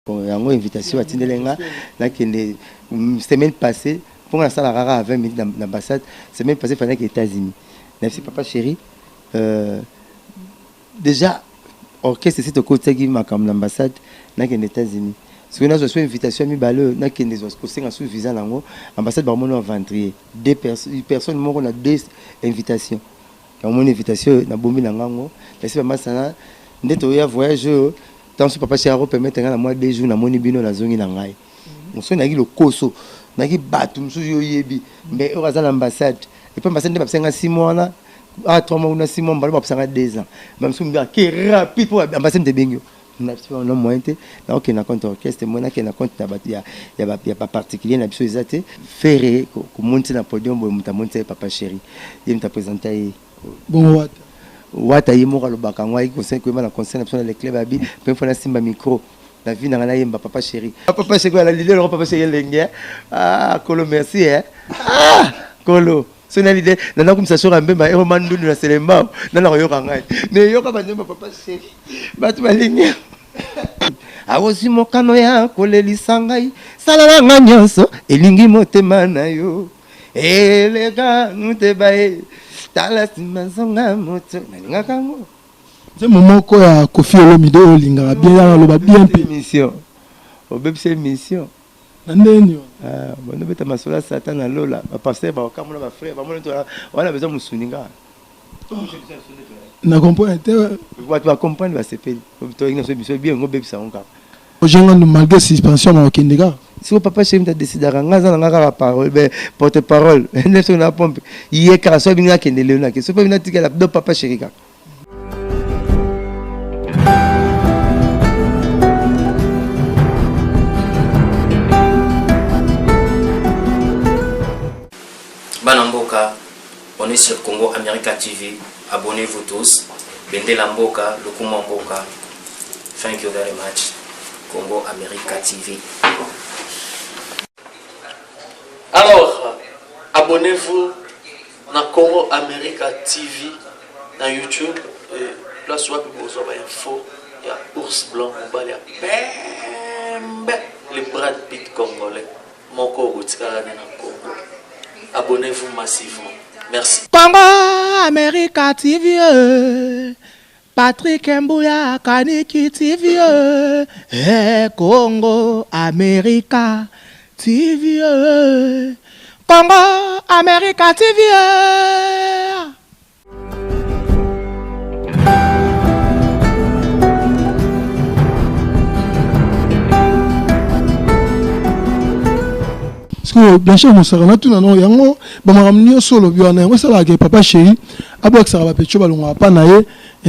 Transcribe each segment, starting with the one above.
Yango invitation atindeli nga nakende semaine passée mpo nga nasalaka kaka 20 minutes na ambassade. Semaine passée fandaki États-Unis, nayebisi papa chéri, déjà orchestre esi tokotisaki makambo na ambassade. Nakende États-Unis, soki nazwa so invitation ya mibale oyo, nakende zwa kosenga su visa nango ambassade, bakomona aventurier, deux personnes moko na deux invitation. Yango invitation oyo nabombi na ngango, nayebisi bamasana nde toya voyage oyo. Ntango so papa chéri akopermettre ngai na mwa 2 jours, namoni bino, nazongi na ngai. Mosusu nayaki lokoso, nayaki bato mosusu yo oyebi, mais oyo aza na ambassade, et puis ambassade nde bapesa nga 6 mois wana, a 3 mois kuna, 6 mois mbala bapesa nga 2 ans. Bamosusu mbi ake rapide mpo ambassade nde ebengi yo na moyen te. Nakokende na compte orchestre moi, nakende na compte na bato ya baparticulier na biso eza te. Ferre komonisi na podium boye, moto amonisa ye papa chéri, ye moto aprésente ye. Bongo Wata? Wata ye moko alobaka yango, ayaki koyemba na concert na biso na le club abi mpe mpo nasimba micro na vie na ngai, nayemba papa chéri, papa chéri ala leader loko papa chéri elenge. Ah kolo, merci. Ah kolo, so na leader nana kumisa soka mbemba ero mandundu na selembao, nana koyoka ngai neyoka banzemba papa chéri, bato balingi awozi mokano ya kolelisa ngai, salala nga nyonso elingi motema na yo, eleka muteba ye, tala nsima nzonga moto nalingaka yango. Nzembo moko ya Koffi Olomide oyo olingaka bien, ya aloba bien mpe. Émission obebisa émission. Na ndeni? Wana bandobeta masolo ya Satan na lola, bapasteur bakamona, bafrère bamona wana besoin mosuni nga. Na comprendre te. Bato bacomprendre, basepeli, toyingi na biso biso bien ngo obebisa yango kaka. Roger Ngandu, malgré suspension, bakokende kaka? Siko papa chéri mutu adecidaka, nga aza na nga kaka parole, porte parole nde soki na pompe ye kaka, so abingi akende lelo, nake, so mpe natikala do papa chéri kaka. Bana Mboka, on est sur Congo America TV. Abonnez-vous tous. Bendela Mboka, Lukuma Mboka. Thank you very much. Congo America TV. Alors, abonnez-vous na Congo America TV na YouTube et place wapi bozwa ba info ya ours blanc, mobali ya pembe, le Brad Pitt congolais moko okotikala ne na Congo. Abonnez-vous massivement. Merci. Congo America TV, Patrick Mbuya Kaniki TV, Congo America TV, Congo America TV. Sikoyo Blanchard Mosaka, natuna no yango, bamakambo nyonso olobi wana, yango esalaka ke papa chéri abwakisaka bapetio balongaka mpa na ye.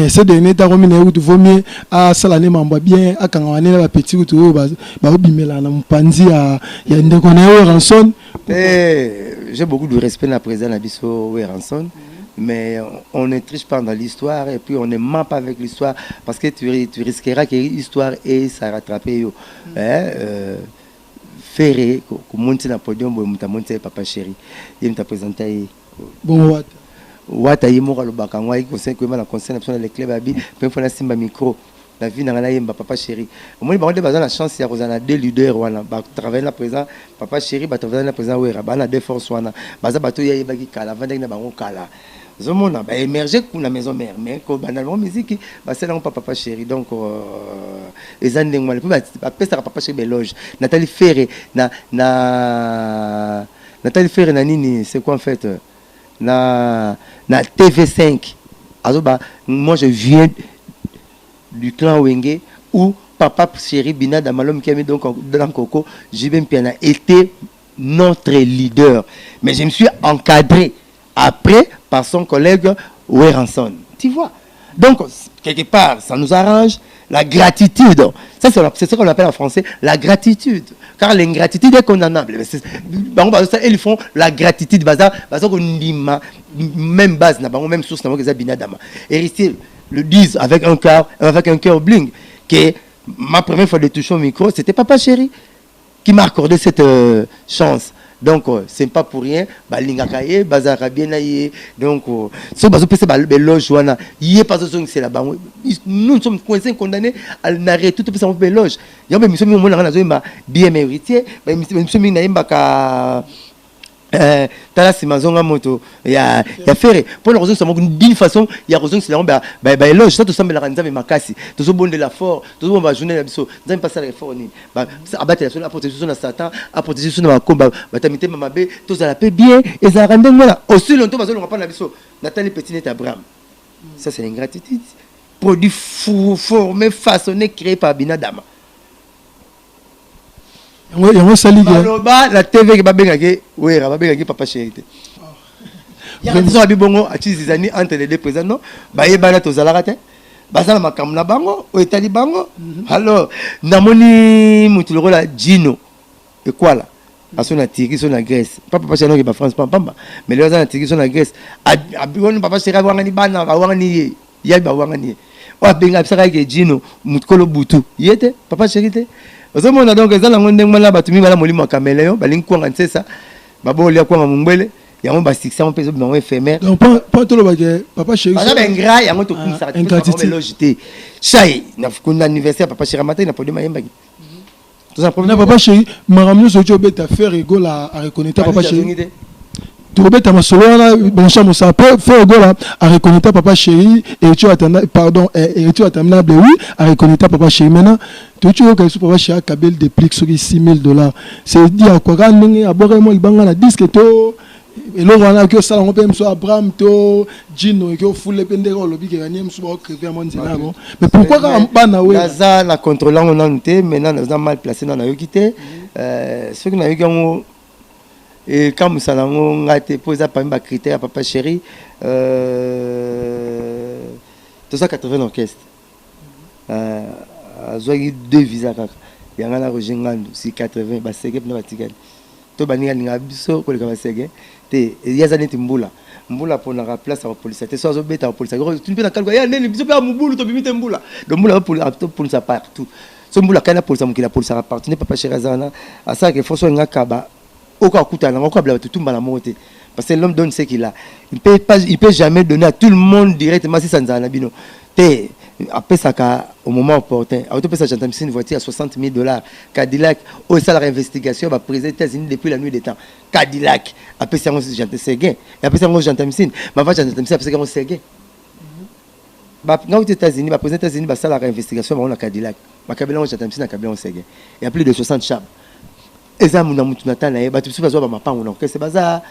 Ce dernier ntango mina ye kutu, vaut mieux asala ne mambo ya bien, akangama ne na bapeti kutu oyo baobimela na mopanzi ya ndeko na ye Werrason. J'ai beaucoup de respect na président na biso Werrason, mais on ne triche pas dans l'histoire et puis on ne ment pas avec l'histoire, parce que tu risqueras que l'histoire ait ça rattraper yo. Ferre komonisi na podium boye, moto amonisa ye papa chéri, ye moto aprésente ye. Bongo Wata? Wata ye moko alobaka yango, ayaki koyemba na concert na biso na le club abi mpe mpo nasimba micro na vie na ngai, nayemba papa chéri. Omoni bango nde baza na chance ya kozala na deux leaders wana, batravaille na président papa chéri, batravaille na président Wera, baa na deux force wana, baza bato oyo ayebaki kala, avandaki na bango kala. Ozomona baémerge kuna maison mère, mais kobanda bango miziki basala yango pa papa chéri. Donc eza ndenge wana mpe bapesaka papa chéri baéloge. Natali Ferre na natali Ferre na nini, c'est quoi en fait, na TV5, azoba: moi je viens du clan Wenge où papa chéri Binada Malom Kiami, donc dans Coco JB Mpiana était notre leader, mais je me suis encadré après par son collègue Werrason. Tu vois, donc quelque part ça nous arrange, la gratitude. Ça, c'est ce qu'on appelle en français la gratitude, car l'ingratitude est condamnable. Bango bazo, ils font la gratitude, baza baza kondima même base na bango, même source na bango eza binadama. Héritier le disent avec un cœur bling que ma première fois de toucher au micro, c'était papa chéri qui m'a accordé cette chance. Donc c'est pas pour rien balingaka ye, bazalaka bien na ye. Donc soki bazopesa baéloge wana, ye mpe azozongisela bango. Nous, nous sommes coincés, condamnés na retour. Topesa bango baéloge yango. Baémission mingi omonaka nazoyemba bien héritier, baémission mingi nayembaka tala nsima zonga moto ya Ferre, mpona kozongisa moko d'une façon ya kozongisela yango baéloge. Sa tosambelaka Nzambe makasi, tozobondela fort, tozobomba bajournée na biso. Nzambe mpe asalaka effort nini? Abatela biso, aprotéger biso na Satan, aprotéger biso na bakomba bato ya mitema mabe. Tozala mpe bien, ezalaka ndenge wana. Aussi longtemps bazolonga mpa na biso, natali petit neti Abraham, ça c'est l'ingratitude. Produit fou, formé, façonné, créé par Binadama. Yango esali ke Baloba na TV ke babengaki Wera, babengaki Papa Chéri te. Yaka biso abi bongo ati zizani entre les deux présidents. Non, bayebana, tozalaka te, baza na makambo na bango oyo etali bango. Alors namoni motu lokola Jino Ekwala aso na Turquie, so na Grèce. Pa Papa Chéri noki bafrance pamba, mais lelo aza na Turquie, so na Grèce. Wani Papa Chéri awangani bana, bawangani ye, yabi bawangani ye. Oyo abenga abisaka ke Jino motu kolo butu ye te, Papa Chéri te. Ozomona, donc eza nango ndenge wana. Bato mingi bana molimo ya caméléon, balingi kwanga nsesa, babolia kwanga mongbele yango, basuccès yango mpe ezobima yango éphémère. Donc mpo tolobake Papa Chéri Baza baingrat, yango tokumisaka ingratitude. Éloge te. Shai na anniversaire ya Papa Chéri amataki na podium, ayembaki. Toza Na Papa Chéri, makambo nyonso oti obeta, Ferre Gola areconnaître Papa Chéri. Tokobeta masolo wana, Blanchard Mosala. Mpe Ferre Gola areconnaître Papa Chéri, Héritier Watanda, pardon, Héritier Watanabe, oui, areconnaître Papa Chéri. Maintenant toyoti oyoka lisusu Papa Chéri akabeli Déplique soki 6000 dollars. C'est dire quoi? Kaka ndenge abwakaki mwa libanga na disque to eloko wana, oki osala yango mpe mosu Abraham to Jino eki ofule mpe ndenge olobi ke banie mosu baocreve mwa nzela yango. Mais pourquoi kaka bana we? Naza na contrôle yango nanu te. Maintenant naza mal placé, nanu nayoki te. Soki nayoki yango, ekamwisa nango nga te, mpo eza parmi bacritère ya Papa Chéri. Toza 80 orchestre, azwaki deux visa kaka yanga na Roger Ngandu si 80. Basege mpena batikali to baninga alingaka biso koleka basege te. Ye aza neti mbula, mbula aponaka place ya kopolisa te. So azobeta kopolisa tuni mpe na kaluka ya nini, biso mpe ya mobulu tobimi te. Mbula do mbula apolisa partout. So mbula kani apolisa mokili, apolisaka partout. Nde Papa Chéri aza wana, asalaka effort. So alinga kaba oyo akutana nango, okabela bato tumbala moko te, parce que l'homme donne ce qu'il a. Il peut pas, il peut jamais donner à tout le monde directement. Si nzala na bino te, apesaka au moment opportun. Autopesa gentamicine une voiture à 60 000 dollars, Cadillac oyo esalaka investigation ya baprésident États-Unis depuis la nuit des temps. Cadillac apesi yango Seguin, apesi yango gentamicine. Mava gentamicine apesaki yango Seguin. Nga kuti États-Unis, baprésident États-Unis basalaka investigation bango na Cadillac, bakabela yango gentamicine, akabela yango Seguin. Ya plus de 60 chambres, eza na mutu na ta na ye. Bato biso bazwa bamapango na orchestre baza.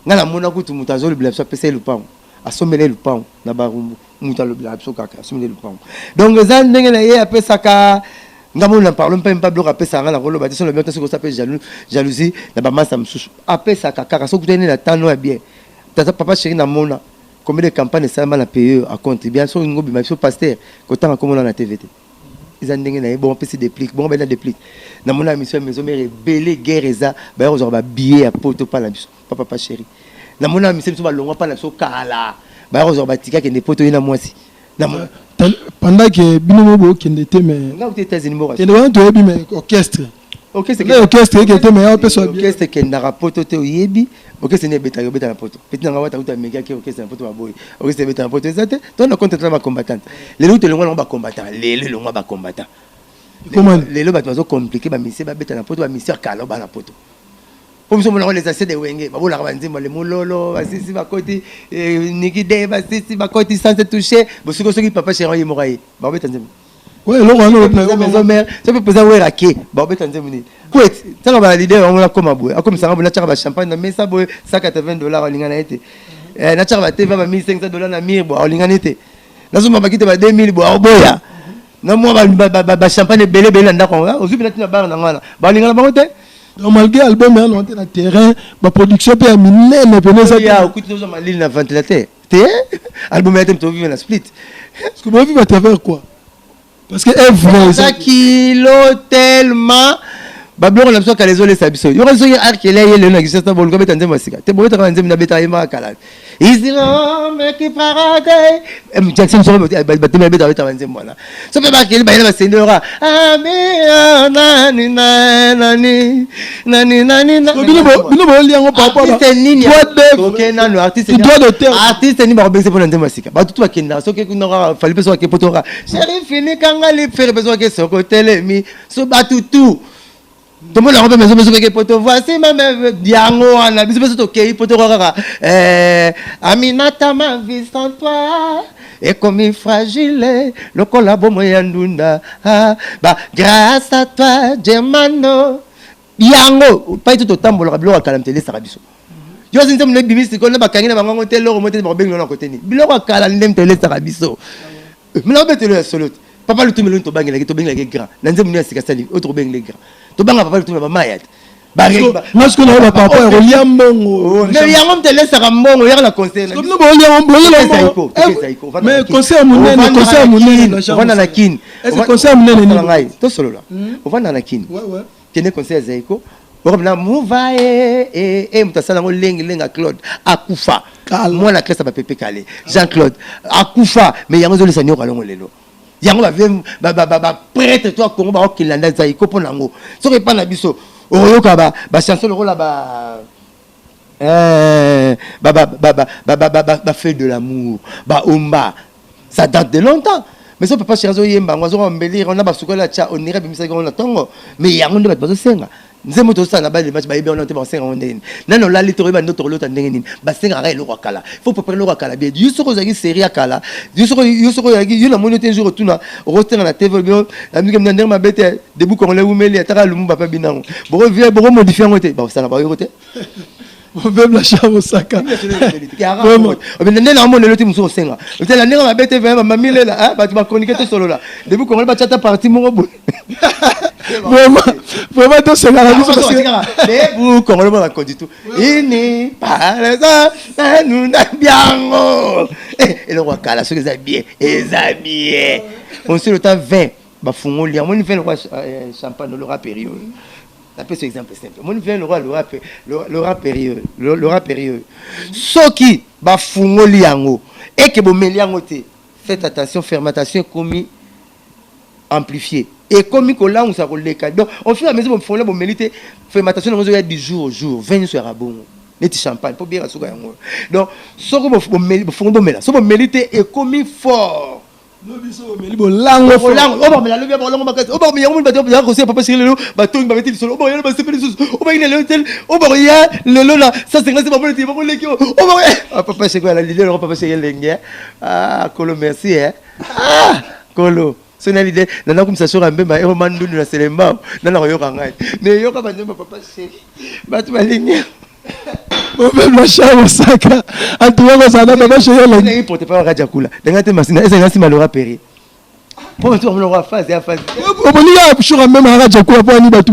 Nga namona kutu moto azolobela biso, apesa ye lupango, asombela ye lupango na Barumbu. Moto alobelaka biso kaka asombela ye lupango. Donc eza ndenge na ye apesaka. Nga mona parlo mpe mpa biloko apesaka nga na koloba te. So lobi te, soki osa mpe jalousie na bamasa mosusu, apesaka kaka. Soki kutani na tano ya bien, tata Papa Chéri, namona combien de campagne esalama na pays acontribue. So olingi obima biso pasteur, kotanga komona na TV te, eza ndenge na ye. Bongo apesi Déplique, bongo bali na Déplique. Namona ya mission ya Maison Mère ebele, guerre eza, baya kozwaka babillet ya poto mpa na biso pa Papa Chéri. Namona mission biso balongwa mpa na biso kala, baya kozwaka batika kende poto, ye na mwasi. Pendant que bino mo bokende te, mais Nga kuti États-Unis mboka. Kende wana toyebi, mais orchestre orchestre eke te, mais ya opesa bien. Orchestre ekendaka poto te. Oyebi orchestre nde ebetaka, ebeta na poto. Petit nanga wata kuta amekaki orchestre na poto, baboyi. Orchestre ebeta na poto eza te. To na compte tala bacombattant lelo, kuta elongwa nango bacombattant lelo, elongwa bacombattant lelo. Bato bazocompliquer bamisie babeta na poto, bamisie kala bana poto. Po biso monako les anciens de Wenge babolaka banzembo le mololo, basisi bakoti niki de basisi bakoti sans se toucher. Bosiko soki Papa Chéri ye moko aye, bakobeta nzembo. Eloko wana. Maison Mère, soki mpenza Wera ke bakobeta nzembo nini? Kwet ntango baleader bango nakoma boye, akomisanga boye, natiaka bachampagne na mesa boye 180 dollars, alinga na ye te. Natiaka batv ba 1500 dollars na mire boye, alingani te. Nazomba bakite ba 2000 boye, aoboya. Na mwa bachampagne ebele ebele na ndako yango, ozwi mpena ntina bare nango wana, balingana bango te. Donc malgré album ya te na terrain, baproduction mpe ya minene pene eza. Ya okuti tozwa malili na ventilateur te, album ya te, tovivre na split. Parce que bovivre à travers quoi? Parce que œuvre eza kilo tellement. Babiloko na biso kala ezolesa biso. Yoka soki arkele ye lelo na Kinshasa, boluka beta nzembo ya sika te, bobetaka na nzembo nabetaka ye maka kala. Jackson soko batemi abetaka betaka nzembo wana. So mpe bakeli bayela basende yoka nani nani nani nani. Bino boyoli yango par rapport artiste nini toke nano? Artiste droit d'auteur. Artiste nini bakobengisa mpona nzembo ya sika? Bato tu bakendaka soki kuna kaka Fally mpe soki ake poto kaka chéri finikanga lifere mpe soki ake soko telemi so bato tu tomona yango mpe mezo mezo peke poto. Voici meme yango wana biso mpe so tokei poto kaka Aminata, ma vie sans toi ekomi fragile lokola bomoi ya ndunda. Ah, ba grâce à toi Germano. Yango pai to totambolaka biloko ya kala moto elesaka biso. Yo azi nzembo ebimi sikoyo na bakangi na bango yango te, eloko mo te bakobengi na kote nini. Biloko ya kala nde moto elesaka biso. Mina obetelo ya solo te. Papa Lutumba eloni tobangelaki, tobengelaki grand na nzembo nini ya sika sali oyo tokobengele grand? Tobanga Papa Lutumba bamaya te. Nga sikoyo nayoba par rapport ya kolia mbongo. Mais yango moto elesaka mbongo yaka na concert. Bino bolia mais concert monene, concert monene. Ovanda na Kini. Concert monene nini? Ngai tosolola. Ovanda na Kini, kende concert ya Zaiko okomona muva e moto asala yango lengi lenga Claude akufa, mwana klese bapepe kale Jean Claude akufa. Mais yango ezolesa nioka longo lelo. Yango baprêtre to ya Congo bakokenda Zaiko mpo nango. Soki epa na biso okoyoka bachanson lokola ba fait de l'amour, baomba, ça date de longtemps. Mais so Papa Chéri azoyemba yango, azoka mbelire na basukoli atya onire abimisaki yango na ntongo. Mais yango nde bato bazosenga. Nzembo tozosala na bale match, bayebi yango te. Basenga yango ndenge nini? Nani olali te, oyeba ndoto kolota ndenge nini? Basengaka eloko ya kala. Faut préparer eloko ya kala bien. Yo soki ozalaki série ya kala, yo soki ozalaki, yo namoni te jour otuna okosenga na TV na ndenge mabe te. Debout Congolais umeli ataka Lumumba mpe binango bokovie bokomodifie yango te, bakosala bayoko te. Blanchard Mosaka. Nde na omona elo te mosusu osenga otela ndenge mabe te. Mamilela bato bachronique tosolola Debout Congolais batiata parti moko boye. Vraiment, vraiment, tosengaka biso. Debout Congolais mo bakondi tu ini pareza nanu na biango eloko ya kala. Soki eza bien, eza bien. Osili ota 20 bafungoli yango, moni 20 lokwa champagne Laurent Perrier. Napesa exemple simple. Omoni 20 Laurent Perrier, Laurent Perrier, soki bafungoli yango eke bomeli yango te, faites attention, fermentation ekomi amplifié, ekomi kolangusa koleka. Donc au fur et à mesure bofungoli, bomeli te, fermentation yango ezoya du jour au jour. 20 nyonso yaka bongo neti champagne mpo biere suka yango. Donc soki bofungoli, bomela, soki bomeli te, ekomi fort. Bolango. Oyo bamela lobi, bolongo makasi. Oyo bakomela yango, bato bazaka kosia Papa Chéri lelo batongi, babeti lisolo. Oyo bakoya basepeli lisusu. Oyo bayini lelo tel, oyo bakoya lelo na 150 bamona ti bakoleki. Oyo bakoya Papa Chéri ala leader yango. Papa Chéri elenge. Ah kolo, merci. Ah kolo, so na leader nana kumisa soka mbemba ero mandundu na selembao nana koyoka ngai mais yoka banzemba Papa Chéri, bato balingi. Blanchard Mosaka, en tout cas kozala na Papa Chéri elenge. Porte parole Raja Kula ndenge te masina ezali nsima Laurent Perrier mpo bato bamona phase ya phase. Omoni ya shura meme Raja Kula mpo ani bato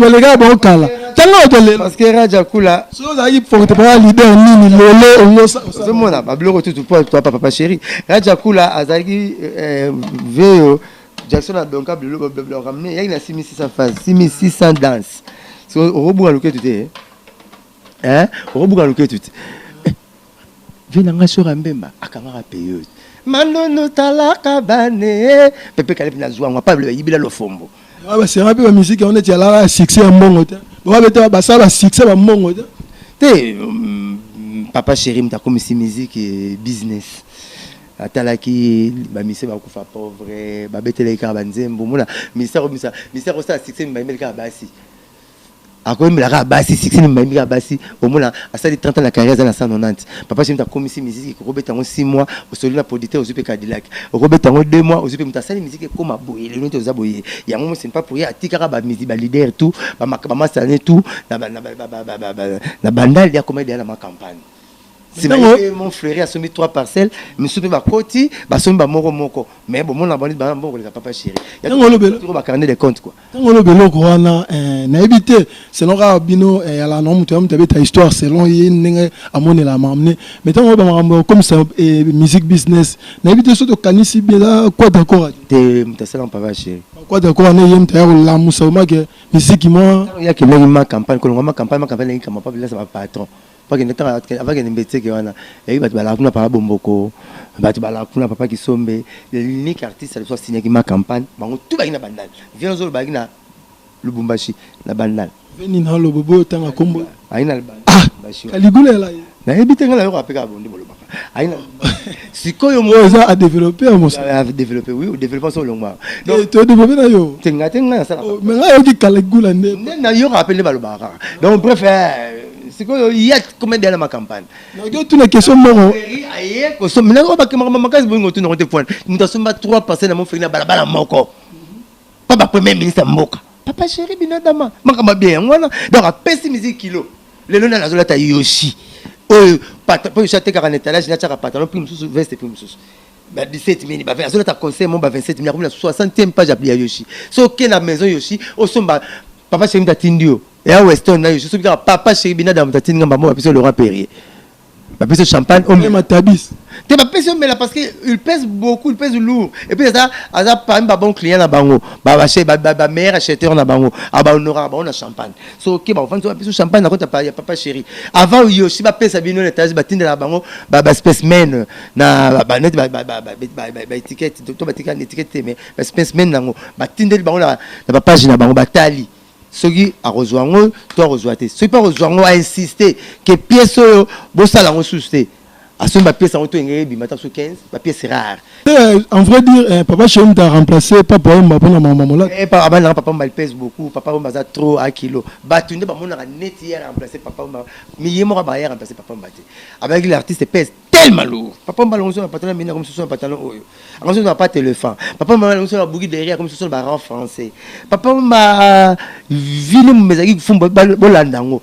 balekaka bango kala ntango bato lelo. Parce que Raja Kula soki ozalaki porte parole leader nini lelo ongo? Ozomona babiloko tutu mpo toa Papa Chéri. Raja Kula azalaki veyo Jackson adonka biloko ramener yaki na 6600 phase, 6600 danse. So okobuka loketu te, okobuka loketu te. Vie na ngai soki mbemba akangaka peyeuse mandono talaka bane pepe kale mpe nazwa yango apa bayibila lofombo. Basera mpe bamusike yango neti alaka ya succès ya mbongo te, bakabeta basala basuccès bambongo te. Te, Papa Chéri moto akomisi musique business. Atalaki bamise bakufa pauvre, babetelaki kaka banzembo. Omona ministère komisa ministère kosala succès, bayembeli kaka basi, akoyembela kaka basi succès, bayembi kaka basi. Omona asali 30 ans na carrière, aza na 190. Papa Chéri moto akomisi musique okobeta yango 6 mois, osoli na producteur, ozwi mpe Cadillac. Okobeta yango 2 mois, ozwi mpe. Moto asali musique ekoma boye lelo neti oza boye yango mo. Ce n'est pas pour ye. Atikaka baleader tout, bamasane tout na bandali, akoma deya na macampagne. Nsima ye mpe Montfleury asombi trois parcelles, misusu mpe bakoti basombi ba moko moko, mais bomona bango bana mbongo koleka papa chéri. Ntango olobela ba carnet de compte quoi. Ntango oloba eloko wana, nayebi te, selon kaka bino, alaka nango moto ya moto abeta histoire selon ye ndenge amonela makambo ne. Mais ntango oloba makambo ya kokomisa musique business, nayebi te soki tokanisi bien, eza Quadra Kora te? Te, moto asalaka papa chéri. Quadra Kora nde ye moto aya kolamusa omake musique mwa. Ntango ye akendaki ma campagne, kolongwa ma campagne elengi kama pa bilasa ba patron po akende. Ntango avakende mbetseke wana, eyaki bato balaka kuna, papa Bomboko, bato balaka kuna, papa Kisombe, l'unique artiste aliso asignaki ma campagne. Bango tu baki na Bandal. Vieux ozolo bayaki na Lubumbashi, na Bandal. Veni na oloba boyo otanga kombo. Ayi na Lubumbashi. Kaligula yala ye. Nayebi te, ngai nayoka mpe kaka bonde bolobaka ayi na sikoyo. Oyo eza adéveloppe ya mosala. Développé, oui, développement so olongwa. To développe na yo. Te, ngai te, ngai nasala. Mais ngai ayoki Kaligula nde. Nde nayoka mpe nde balobaka kaka. Donc bref, sikoyo ya combien de na ma campagne? Nakoki otuna question moko? Aye kosomba oyo bakemaka makasi boyingo, otuna ngo te point. Moto asomba 3 parcelle na Mofeki na balabala moko mpa ba premier ministre ya mboka, papa chéri bino adama makambo bien yango wana. Donc apesi musique kilo. Lelo nani azolata Yoshi oyo mpo Yoshi atekaka na étalage, natiaka pantalon prix mosusu, veste prix mosusu, ba 17 mille. Azolata conseil mo ba 27 mille, akomi na 60e page ya Yoshi. So oke na maison Yoshi, osomba, papa chéri moto atindi yo eya Weston na Yoshi. Soki kaka papa chéri bino adama moto atindi nga, mbamo bapesi Laurent Perrier, bapesi champagne. Matabis. Te, bapesi omela parce que il pèse beaucoup, il pèse lourd. Et puis aza parmi ba bon client na bango, ba meilleur acheteur na bango, abahonoraka bango na champagne. So oke, bafandi, so bapesi champagne na kota ya papa chéri. Avant Yoshi bapesa bino na étage, batindelaka bango baspécimen na neti baétiquette to batika étiquette te, mais baspécimen nango batindeli bango na bapage na bango. Batali soki akozwa yango to akozwa te. Soki mpe akozwa yango, ainsiste ke pièce oyo bosala yango susu te. Asombi bapièce yango to engenge ebima ta so 15 bapièce rare. En vrai dire, papa chéri t'a remplacé papa Wemba mpona mama molata. Abananga papa Wemba pèse beaucoup. Papa Wemba aza trop a kilo. Bato nde bamonaka neti ye remplacé papa Wemba, mais ye moko abaka ye remplacé papa Wemba te. Abaki l'artiste pèse tellement lourd. Papa Wemba alongo so na pantalon mina, comme so na pantalon oyo ango so na patte éléphant. Papa Wemba alongo so na bougi derrière, comme so na ba rang français. Papa Wemba vile ezalaki fumba, bolanda yango.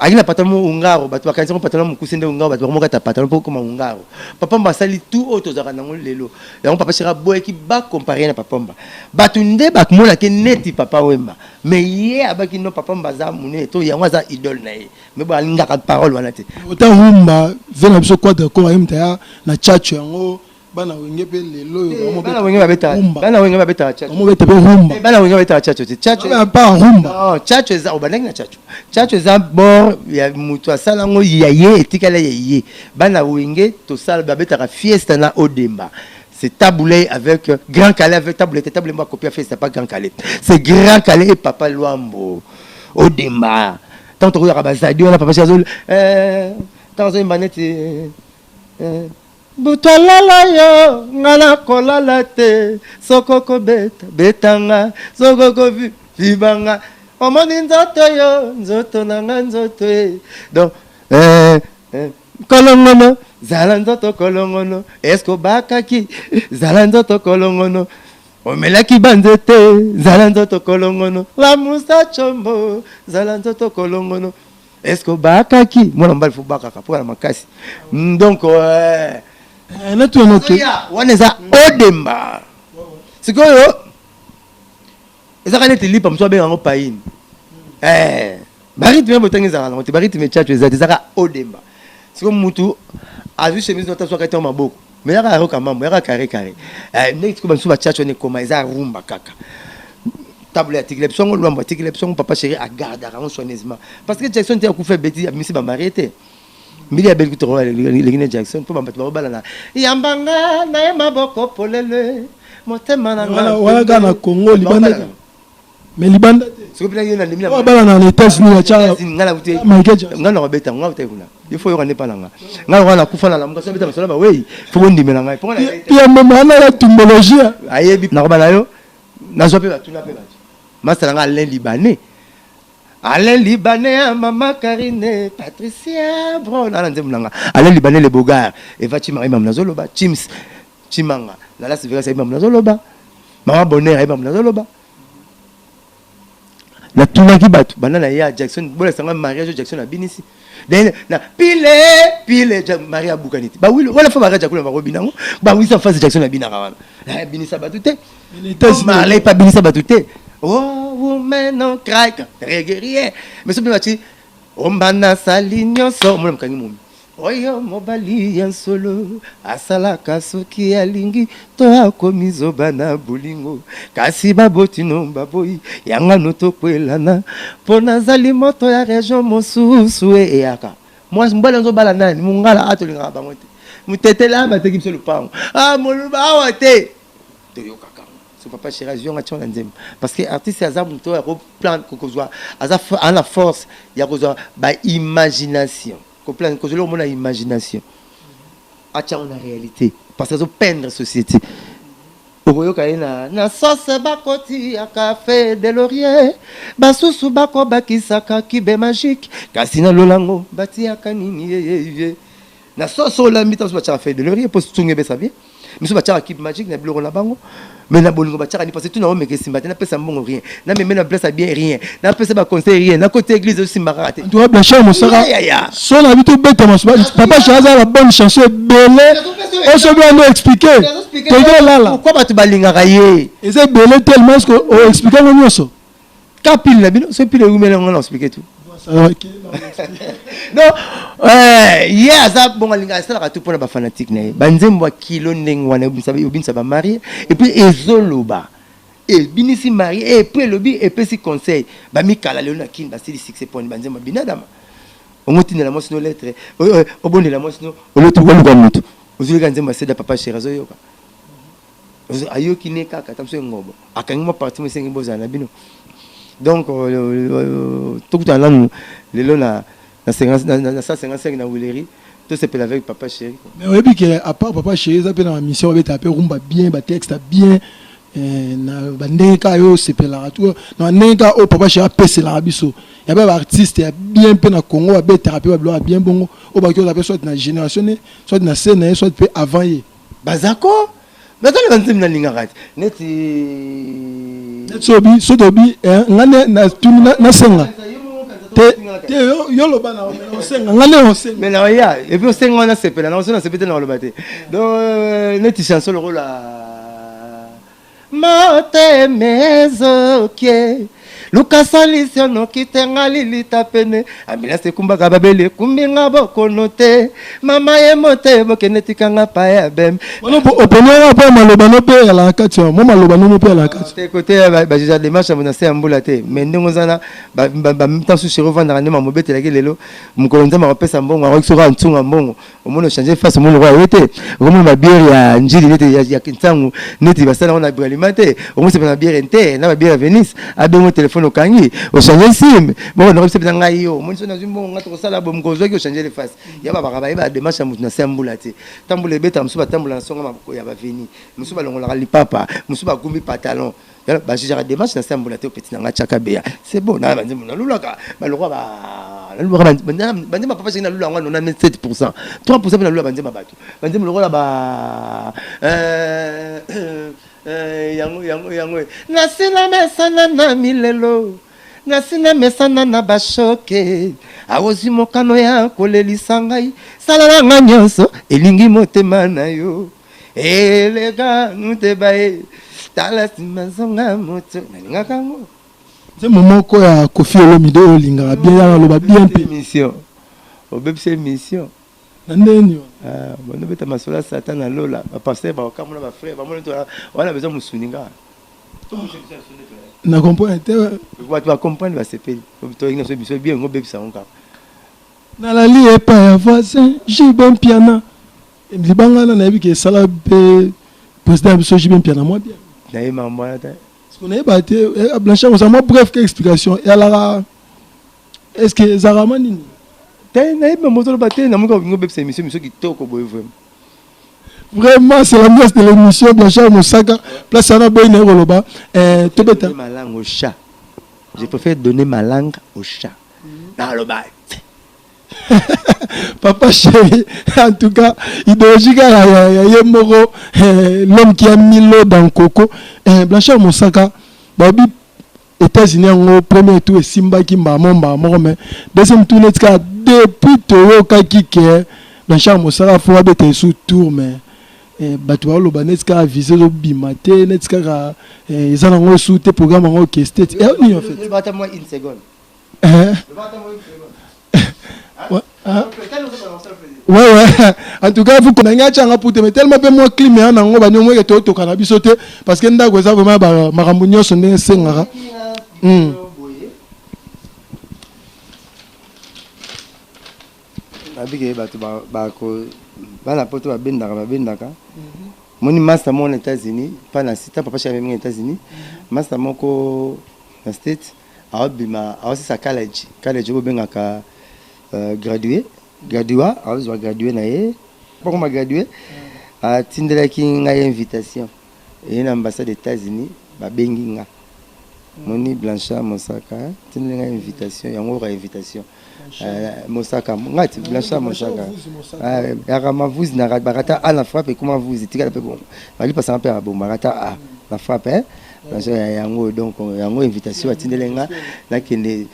Ayaki na pantalon mo ungaro, bato bakanisi yango pantalon mokuse nde ungaro. Bato bakomokata pantalon mpo okoma ungaro. Papa Wemba asali tout oyo tozalaka nango lelo. Yango papa chéri aboyaki bacompare na papa Wemba. Bato nde bamonaki neti papa Wemba, mais ye abaki no, papa Wemba aza monene to yango aza idole na ye, mais bo alingaka parole wana te. Ota rumba ve na biso Quadra Kora, ye moto aya na tchatcho yango. Bana Wenge mpe lelo oyo. Bana Wenge babetaka, bana Wenge babetaka tchatcho. Bamobeta mpe rumba. Bana Wenge babetaka tchatcho te. Tchatcho pa rumba. Non, tchatcho eza obandaki na tchatcho. Tchatcho eza bord ya moto asala yango ya ye, etikala ya ye. Bana Wenge tosala, babetaka fiesta na Odemba. C'est Tabu Ley avec Grand Kallé, avec Tabu Ley. Tabu Ley mwa copie fiesta, pas Grand Kallé. C'est Grand Kallé et papa Luambo Odemba. Tant tokoyaka bazadi wana, papa azo ntango azoyemba neti butu alala yo, nga nakolala te. Soko kobeta betanga, soko kovibanga, omoni nzoto yo, nzoto na nga, nzoto e. Donc kolongono, zala nzoto kolongono, eske obakaki, zala nzoto kolongono, omelaki banzete, zala nzoto kolongono, lamusa combo, zala nzoto kolongono, eske obakaki mwana mobali, fo bakaka mpo na makasi. Donc Natuna noke. Wana eza Odemba. Sikoyo ezaka neti lipa mosusu abenga yango paine. Barythme botangi ezalaka nango te. Barythme tchatcho eza te, ezaka Odemba. Sikoyo mutu azwi chemise nota so akati yango maboko, mais yaka ayoka mambo yaka carré carré ndenge. Sikoyo bamisusu batchatcho wana ekoma eza rumba kaka. Table atikela biso yango, Lwambo atikela biso yango, papa chéri agardaka yango soigneusement, parce que Jackson te akufa, ebeti abimisi bamarie te. Mbili abeli kutu elengi na Jackson mpo bato bakobalana yambanga na ye maboko polele motema na nga. Wana kaka na Congo, libanda te, mais libanda te. Soki mpena ye na ndimi. Oyo abala na États-Unis atya. Michael Jackson. Nga na kobeta nga utai kuna, il faut yoka nde mpa na nga. Nga lokola nakufa na lamuka, so abeta masolo bawei, fo bondimela ngai mpo Pia mama wana ya tumbologie. Ayebi nakoba na yo, nazwa mpe batuna mpe bato masala nga Alain Libanais, Alain Libanais ya mama Karine Patricia Bron ala nzembo na nga Alain Libanais le Bogar Eva Chimanga ayebambo nazoloba, Chims Chimanga na Las Vegas ayebambo nazoloba, mama Bonheur ayebambo nazoloba. Natunaki bato banda na ye ya Jackson, bolakisa nga mariage oyo Jackson abinisi. Na pile pile Maria abukani te, bawili wana fo Maria Jackson bakobina yango, bawisa face Jackson abinaka wana, abinisa bato te. Marley mpe abinisa bato te. Oh woman, no cry reggae, rien. Mais soki bati omba nasali nyonso, omona mokangi momi oyo mobali ya nsolo asalaka soki alingi to akomi zoba na bolingo, kasi baboti no baboyi yangano tokwelana mpo nazali moto ya region mosusu. Eyaka mwasi mobali azobala nani, mongala a tolingaka bango te, motetela bateki biso lopango, a moluba awa te, toyokaka. So papa chéri azwi yango, atia na nzembo, parce que artiste aza moto oyo akoplan kozwa, aza na force ya kozwa baimagination, koplan kozwa eloko mona imagination, atia yango na réalité, parce que azopeindre société. Okoyoka ye na sauce bakoti ya café de laurier, basusu bakobakisaka cube magique, kasi na lolango batiaka nini? Yeyeye na sauce olambi ta, mosusu batiaka feuille de laurier mpo sunga ebesa bien, miso batiaka cube magique na biloko na bango. Mais na bolingo batiaka ni? Parce que tuna omeka, esimba te. Napesa mbongo, rien. Nameme na place ya bien, rien. Napesa baconseil, rien. Nakoti église, osimbaka kaka te. En tout cas, Blanchard Mosaka, so na bi tobeta maso, papa chéri aza na bonne chanson ebele oso bi ando expliquer, tozolala. Pourquoi bato balingaka ye? Eza ebele tellement, ce que oexpliquer yango nyonso? Ka pile na bino, so pile ewumeli yango na expliquer tout. Non, ye aza bongo, alinga asalaka tout mpona bafanatique na ye. Banzembo ya kilo ndenge wana obinisa bamariés, et puis ezoloba ebinisi marié, et puis elobi, epesi conseil. Bamikala lelo na Kini basili succès poni banzembo ya binadama. Ongo tindela mwasi no lettre, obondela mwasi no, oloti oluka motu, ozoleka nzembo aseda papa chéri, azoyoka, ayoki ne kaka ta mosu engobo akangi mwa parti mo esengi bozala na bino. Donc tokutana nanu lelo na 155 na Wileri, tosepela avec papa chéri. Mais oyebi ke à part papa chéri, eza mpe na bamission, babetaka mpe rumba bien, batexte bien, na bandenge kaka oyo osepelaka tu, na bandenge kaka oyo papa chéri apeselaka biso. Ya mpe baartiste ya bien mpe na Congo babetaka mpe babiloko ya bien bongo, oyo baki oza mpe soit na génération ne, soit na se na ye, soit mpe avant ye. Bazako, baza na banzembo nalingaka te neti Neti obi so tobi nga nde natuni, nasenga te te, yo loba na osenga, nga nde osenga. Mais na oya, et puis osenga wana sepela na oso, na sepela te na oloba te. Donc neti chanson lokola motema ezokie, luka solution noki te, nga lilita pene, ambulance ekumbaka babeli, ekumbi nga bokono te, mama ye mote bokende, tikanga pa ya bem. Wana oponiaka mpo ya maloba no mpe ezalaka kati wana, mwa maloba no mpe ezalaka kati. Te, kote bajuge démarche ya na se ya mbula te. Mais ndenge oza na ntanso chéri, ovandaka nde mamobetelaki lelo mokolo Nzambe akopesa mbongo, akoki soki antunga mbongo, omoni ochange face, omoni lokola ye te, okomona babiere ya Njili neti ya ntango neti basala yango na Bralima te, okomosepela na biere te, na babiere ya Venise, abengo telefone, okangi, ochange sim bongo nakobi sepela ngai yo, omoni so nazwi mbongo ngai tokosala bo mokolo ozwaki ochange le face ya babaka bayeba démarche ya motu na se ya mbula te. Tambula ebetaka, mosusu batambola na songa ya baveni, mosusu balongolaka lipapa, mosusu bagumbi pantalon, bajugeaka démarche na se ya mbula te. Opeti na ngai tiaka beya, c'est bon. Na banzembo nalulaka balokwa, nalulaka banzembo papa chéri, nalula yango 97%, 3% mpe nalula banzembo ya bato, banzembo lokola ba yango yango yango nasila mesana na milelo, nasina mesana na bashoke, awozwi mokano ya kolelisa ngai, salala nga nyonso elingi motema na yo, eleka muteba ye, tala nsima, zonga moto nalingaka yango. Nzembo moko ya Kofi Olomide oyo olingaka bien, ya aloba bien mpe. Émission obebisa, émission. Na ndeni? Bandobeta masolo ya Satan na lola, bapasteur bakokamona, bafrère bamoni wana besoin mosuni nga. Na comprendre te. Bato bacomprendre, basepeli, toyingi na biso bien ngo obebisa yango kaka. Nalali epai ya voisin JB Mpiana, libanga wana nayebi ke esala mpe président ya biso JB Mpiana mwa bien. Naye mambo wana te. Parce que nayeba te, Blanchard oza mwa bref ke explication eyalaka, est ce que ezalaka mwa nini? Te, nayebi mambo ozoloba te. Namoki olingi obebisa émission, émission kitoko boye vraiment. Vraiment, c'est l'ambiance de l'émission. Blanchard Mosaka, place wana boyi naye koloba, tobeta. Ma langue au chat, je préfère donner ma langue au chat, naloba. Papa chéri, en tout cas, idéologie kaka ya ye moko, l'homme qui a mis l'eau dans coco. Blanchard Mosaka, babi. États-Unis yango, premier tour esimbaki mbala mbala moko, mais deuxième tour neti kaka depuis toyokaki ke Blanchard Mosaka fo abeta esu tour, mais bato baoloba neti kaka visa ezobima te, neti kaka eza nango esu te, programme yango orchestre te nini en fait. Ata mwa une seconde. Ouais, hein? Ouais, en tout cas vous connaissez atianga pute, mais tellement mpe mwa clim ya nango baniongo eke toyotoka na biso te, parce que ndako eza vraiment makambo nyonso ndenge esengaka. Babike bato bako bana poto babendaka moni master moko na États-Unis mpa na sita papa chéri mingi na États-Unis, master moko na State aobima, aosisa college oyo bobengaka gradué, graduat, aozwa gradué na ye mpokoma gradué. Atindelaki ngai invitation eye na ambassade États-Unis, babengi nga. Moni Blanchard Mosaka tindeli ngai invitation yango, oka invitation Mosaka nga ti Blanchard Mosaka yaka mavuzi na bakata a na frappe ekoma vuzi tikala mpe bongo balipasanga mpe ya bongo bakata a na frappe Blanchard yango. Donc yango invitation atindeli nga, nakende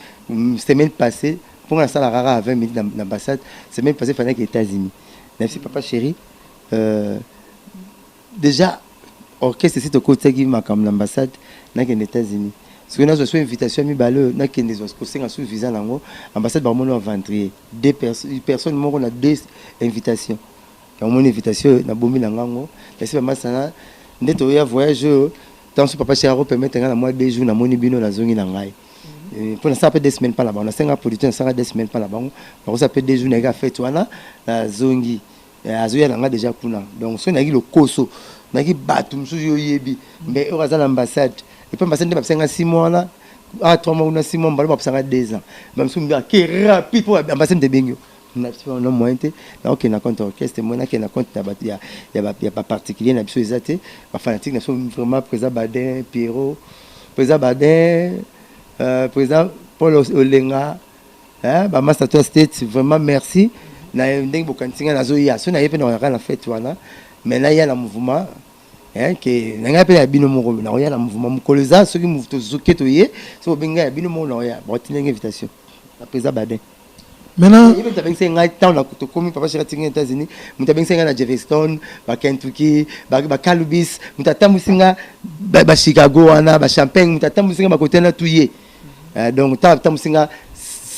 semaine passée mpo nga nasalaka kaka 20 minutes na ambassade. Semaine passée fandaki États-Unis, nayebisi papa chéri déjà orchestre esi tokotisaki makambo na ambassade, nakende États-Unis soki nazwa so invitation ya mibale oyo, nakende kosenga so visa nango ambassade, bakomoni aventurier, deux personnes moko na deux invitation. Yango invitation oyo nabombi na ngango nasi bamasana nde toya voyage oyo. Ntango so papa chéri akopermettre ngai na mwa 2 jours, namoni bino, nazongi na ngai mpo nasala mpe 2 semaines mpa na bango. Nasenga producteur, nasala 2 semaines mpa na bango, bakosala mpe 2 jours, nayaki afete wana, nazongi, azoya na nga déjà kuna. Donc soki nayaki lokoso, nayaki bato mosusu yo oyebi, mais oyo aza na ambassade et puis ambassade nde bapesanga 6 mois wana, a 3 mois kuna, 6 mois mbala bapesanga 2 ans. Bamosusu mbi ake rapide mpo ambassade nde ebengi yo na moyen te. Nakokende na compte orchestre moi, nakende na compte ya baparticulier na biso eza te, bafanatique na biso vraiment, président Badin Pierrot, président Badin, président Paul Olenga, bamaster to State, vraiment merci na ndenge bokanisi ngai nazoya. So naye mpe nakaka na fête wana, mais naya na mouvement ke na ngai mpe ya bino moko, nakoya na mouvement mokolo eza soki tozoke toye, soki obengi ngai ya bino moko, nakoya. Bakotinda invitation na président Badin. Maintenant ye moto abengisi ngai ntango tokomi, papa chéri atingi États-Unis, moto abengisi ngai na Jefferson, bakentucky, bakalubis, moto atambwisi nga bachicago wana, bachampagne, moto atambwisi nga bakote na tu ye. Donc ntango atambwisi nga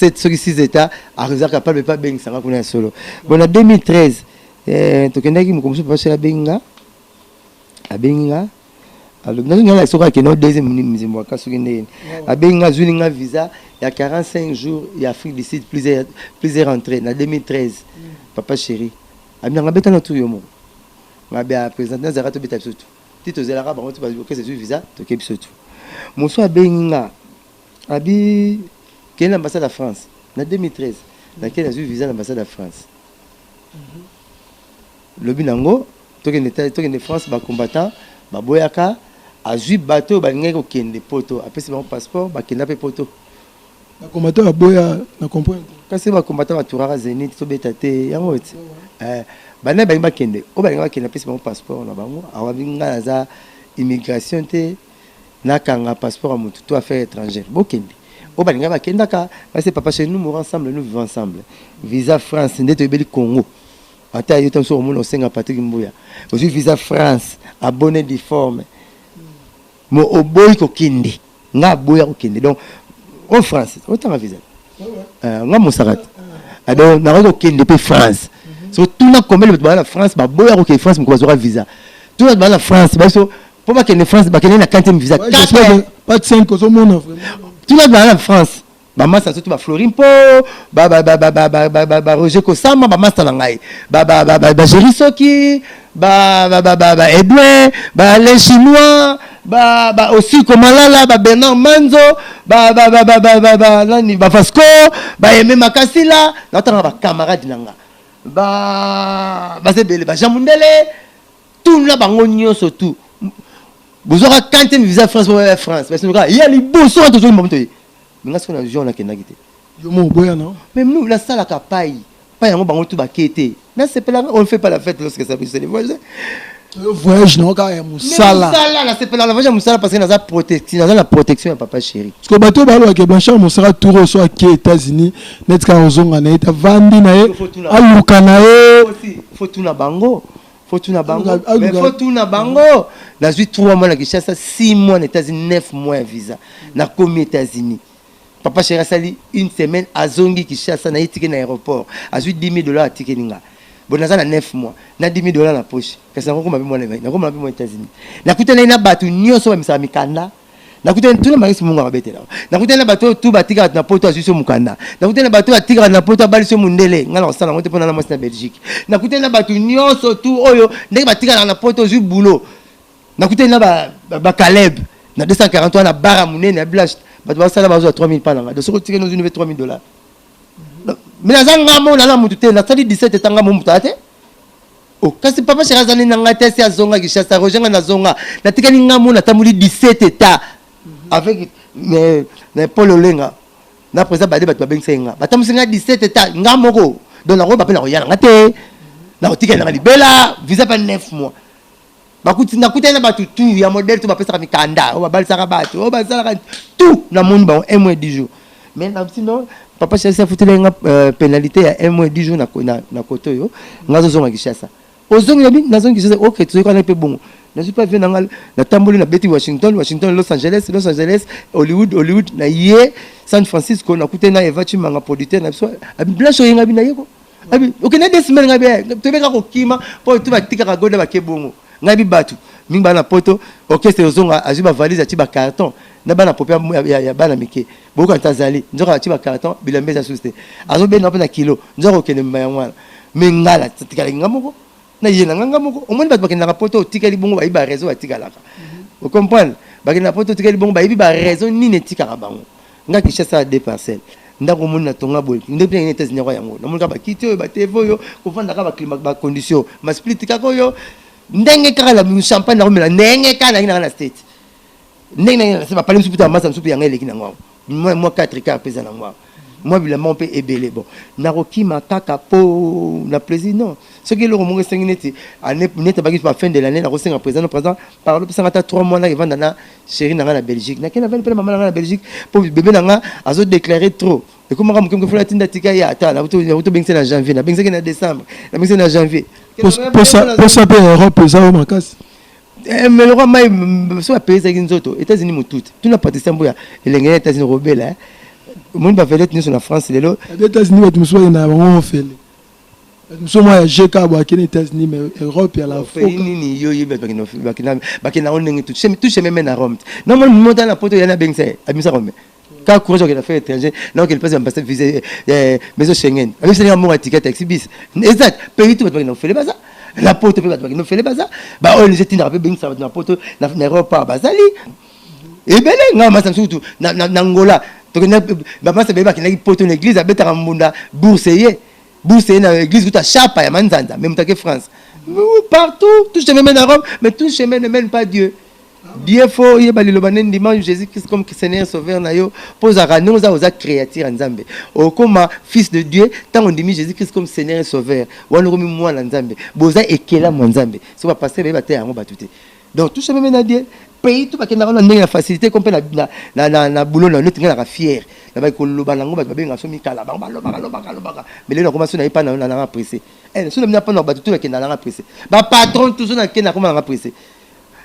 7 soki 6 états, aza capable mpe abengisa nga kuna ya solo. Bon, na 2013 tokendaki moko mosusu, papa chéri abengi nga, abengi nga, alobi nazongi soki akende deuxième nzembo aka soki ndenge abengi nga, azwili nga visa ya 45 jours ya Afrique du Sud, plusieurs entrées na 2013. Papa chéri abinanga abeta na tour yo moko, ngabe ya président nazalaka, tobeta biso tu ti tozelaka bango ti okesa zwi visa, toke biso tu. Mosu abengi nga, abi kende na ambassade ya France na 2013, nakende, nazwi visa na ambassade ya France. Lobi nango tokende France, bacombattant baboyaka, azwi bato oyo balingaki kokende poto, apesi bango passeport, bakenda mpe poto. Bacombattant baboya na comprendre. Kasi bacombattant baturaka Zénith, tobeta te yango ti bana balingi bakende, oyo balingi bakende, apesi bango passeport na bango. Awabi ngai naza immigration te, nakanga passeport ya motu to affaire étrangère, bokende oyo balingi bakendaka. Kasi papa chez nous mourons ensemble, nous vivons ensemble. Visa France nde toyebeli Congo, ata yo ntango soki omona osenga Patrik Mbuya, ozwi visa France abonné difforme mo oboyi kokende, nga aboya kokende. Donc o France otanga visa nga mosaka te, donc nakoki kokende mpe France. So tuna combien bato baa na France baboya kokende France, moko bazwaka visa. Tuna bato baa na France baso mpo bakende France, bakende na quantième visa. Pas de 5 ozomona vraiment. Tuna bato baa na France, bamasa surtout baflori mpo baroger Kosama, bamasa na ngai, bagéri soki baedwin, balain Chinois, baosiko Malala, babernard Manzo, nani, bavasco, baeme Makasila, naotanga bacamarade na nga, baza ebele, bajean Mundele, tuna bango nyonso tu bozwaka quantième visa France po ya France ya liboso wana tozoli moto ye. Nga soki na jour nakendaki te. Yo mo oboya na. Mais nous nasalaka pai pai yango, bango tu bake te, nasepelaka. On ne fait pas la fête lorsque ça c'est les voisins. Voyage na kaka ya mosala. Mosala, nasepelaka na voyage ya mosala parce que naza protection, naza na protection ya papa chéri. Parce que bato balobaka Blanchard Mosaka, tour oyo so ake États-Unis, neti kaka ozonga na ye, avandi na ye, aluka na ye. Faut tuna bango, faut tuna bango, mais faut tuna bango. Nazwi 3 mois na Kinshasa, 6 mois na États-Unis, 9 mois ya visa. Nakomi États-Unis, papa chéri asali une semaine, azongi Kinshasa. Naye tike na aéroport, azwi 10 000 $, atikeli nga. Bon, naza na 9 mois na 10 000 $ na poche, kasi nakokoma mpe mwana, nakoma mpe mwa États-Unis. Nakutani na bato nyonso bamisaka mikanda, nakutani tuna makisi mungu akabetela. Nakutani na bato oyo tu batikaka na Poto, azwi so mokanda. Nakutani na bato oyo atikaka na Poto, abali so mondele. Ngai na kosala yango te, mpo na mwasi na Belgique. Nakutani na bato nyonso tu oyo ndenge batikalaka na Poto, ozwi boulot. Nakutani na baCaleb na 243 na bara monene ya Blanche, bato basala, bazwa 3000 pa nanga. Donc soki otikani, ozwi 3000 $. Mais naza nga mo, naza mutu te, nasali 17 etanga mo mutu aya te. Oh, kasi papa chéri azali na ngai te, asi azonga Kinshasa. Roger, ngai nazonga, natikali nga mo, natamboli 17 état avec na Paul Olenga na président bade. Bato babengisa ye nga, batambwisi nga 17 état nga moko. Donc nakoyeba mpe nakoya na nga te, nakotikali nanga libela. Visa mpe 9 mois. Bakuti, nakutani na bato tu ya modèle tu bapesaka mikanda, oyo babalisaka bato, oyo basalaka tout. Namoni bango un mois 10 jours. Mais sinon papa chéri afuteli nga pénalité ya un mois 10 jours na kote oyo. Nga azozonga Kinshasa, ozongi nabi, nazongi Kinshasa. Ok, tozoyokana mpe bongo. Nazwi mpe avion na nga, natamboli, nabeti Washington, Washington Los Angeles, Los Angeles Hollywood, Hollywood na ye San Francisco. Nakutani na Eva Chimanga, producteur na biso. Abi: "Blanche, oyenga bi na ye ko." Abi: "Okende 2 semaines." Ngai bi tobeka kokima mpo to batikaka goda bake bongo. Ngai bi bato mingi bana Poto, orchestre ozonga, azwi bavalise, atie bacarton na bana pope ya bana mike. Boyoka nta azali nzoka atie bacarton, bilamba eza susu te, azobenda mpe na kilo, nzoka okende mema yango wana. Me ngala tikalaki nga moko, na ye na nga nga moko. Omoni, bato bakendaka Poto, otikali bongo, bayebi baraison batikalaka. Ocomprendre? Bakendaka Poto, otikali bongo, bayebi baraison nini etikaka bango. Nga Kinshasa ya deux parcelles, ndako omoni na tonga boye nde mpe ngai États-Unis yango. Namoni kaka bakiti oyo, baTV oyo, kovanda kaka bacondition masplit kaka oyo, ndenge kaka na champagne nakomela, ndenge kaka nangi nanga na State, ndenge nangi na bapale mosusu puta masa mosusu yango eleki nango awa. Mwa 4 car mpe eza nango awa, mwa bilamba mpe ebele. Bon, nakokima kaka mpo na plaisir? Non. Soki eloko moko esengi neti neti abaki ba fin de l'année, nakosenga président: "Président, pardon, pesanga ata 3 mois, nakevanda na chéri na ngai na Belgique." Nakei, navandi mpe na mama na ngai na Belgique, mpo bébé na nga azodéclare trop, ekomaka moke moke. Fola tinda tika ye ata nakotobengisa na janvier, nabengisaki na décembre, nabengisaki na janvier. Posa mpe Europe eza oyo makasi. Mais lokwa mai so apesaki nzoto États-Unis, motu te. Tuna Patricia Mboya, elenge ya États-Unis, kobela omoni bavedette nyonso na France lelo. États-Unis, bato mosusu bakendaka bango ofele, bato mosusu mwa ya gk bo akende États-Unis, mais Europe ya la Pays nini yo yebi bato bakendaka ndenge? Tout chemin mène à Rome. Namoni mota na Poto ya nabengisa ye, abimisa Rome kaka courage okende affaire étranger, na okende place ambassade, visa maison Schengen, abimisaki moko ya ticket taxi bis. Exact, pays tout bato bakenda ofele baza na Poto mpe, bato bakenda ofele baza. Ba ONG tindaka mpe bengisaka bato na Poto, na Europe bazali ebele. Ngai masa mosusu na Ngola, tokenda bamasa beye bakendaki Poto na église, abetaka mbunda, bourse ye, bourse ye na église kuta chapa ya manzanza. Mais moto ake France, partout tout chemin mène à Rome, mais tout chemin ne mène pas Dieu. Dieu, faut oyeba liloba nde ndima Jésus Christ comme Seigneur Sauveur na yo, mpo ozalaka ndenge oza, oza créature ya Nzambe. Okóma fils de Dieu ntango ondimi Jésus Christ comme Seigneur et Sauveur. Wana okomi mwana Nzambe, boza ekelamu ya Nzambe. So bapasteur bayeba te yango bato te. Donc tout chemin mène à Dieu. Pays tout bakendaka na ndenge ya facilité ko mpe na boulot na neti ngai naka fier na baki koloba nango. Bato babengaka so mikala, bango balobaka lobaka lobaka, mais lelo nakoma so naye pa nanga pressé. So na mpa na bato tout bakenda nanga pressé, bapatron tout so nakenda akoma nanga pressé.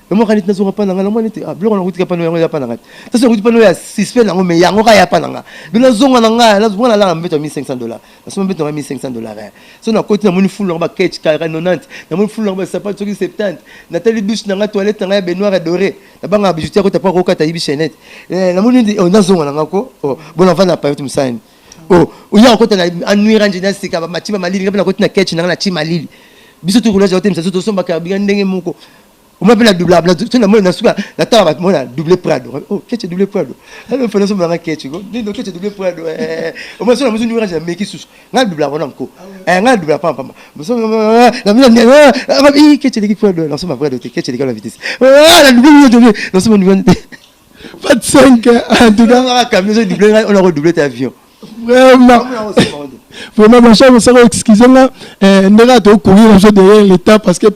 Emoka neti nazonga mpa na nga, namoni neti biloko nakutika pano yango eza mpa na nga te. Sasi nakuti pano ya suspect nango, mais yango kaka ya mpa na nga. Bino nazonga na nga, mwana alala mbeto ya 1500 $, nasomba mbeto ya 1500 $. So nakoti, namoni fulu nango baketch kaka 90, namoni fulu nango basapatu soki 70. Natali douche na nga, toilette na nga ya baignoire ya doré, nabangaka bijoutier akota mpo akokata yibi chaînette. Namoni neti nazonga na nga ko bona vanda na pavete mosani oya kokota na anuire anje na sika bamati bamalili. Nga mpe nakoti na ketch na nga, na ti malili biso tokolage otemisa so tosomba carburant ndenge moko. Omoi mpe na double so namoni na suka natala bato mona double Prado. Oh, ketch double Prado, alors fana so banga ketch ko ndio ketch double Prado. Omoi so na mosu nuire na meki susu nga double yango na nko nga double pamba pamba moso na mina na ketch leki Prado na so ma Prado te, ketch leki la vitesse na double double na so ma double. 25 en tout cas. Camion so double, on a redoublé ta avion. Vraiment. Vraiment, Blanchard Mosaka, excusez nga, ndenge tocourir na biso derrière l'état, parce que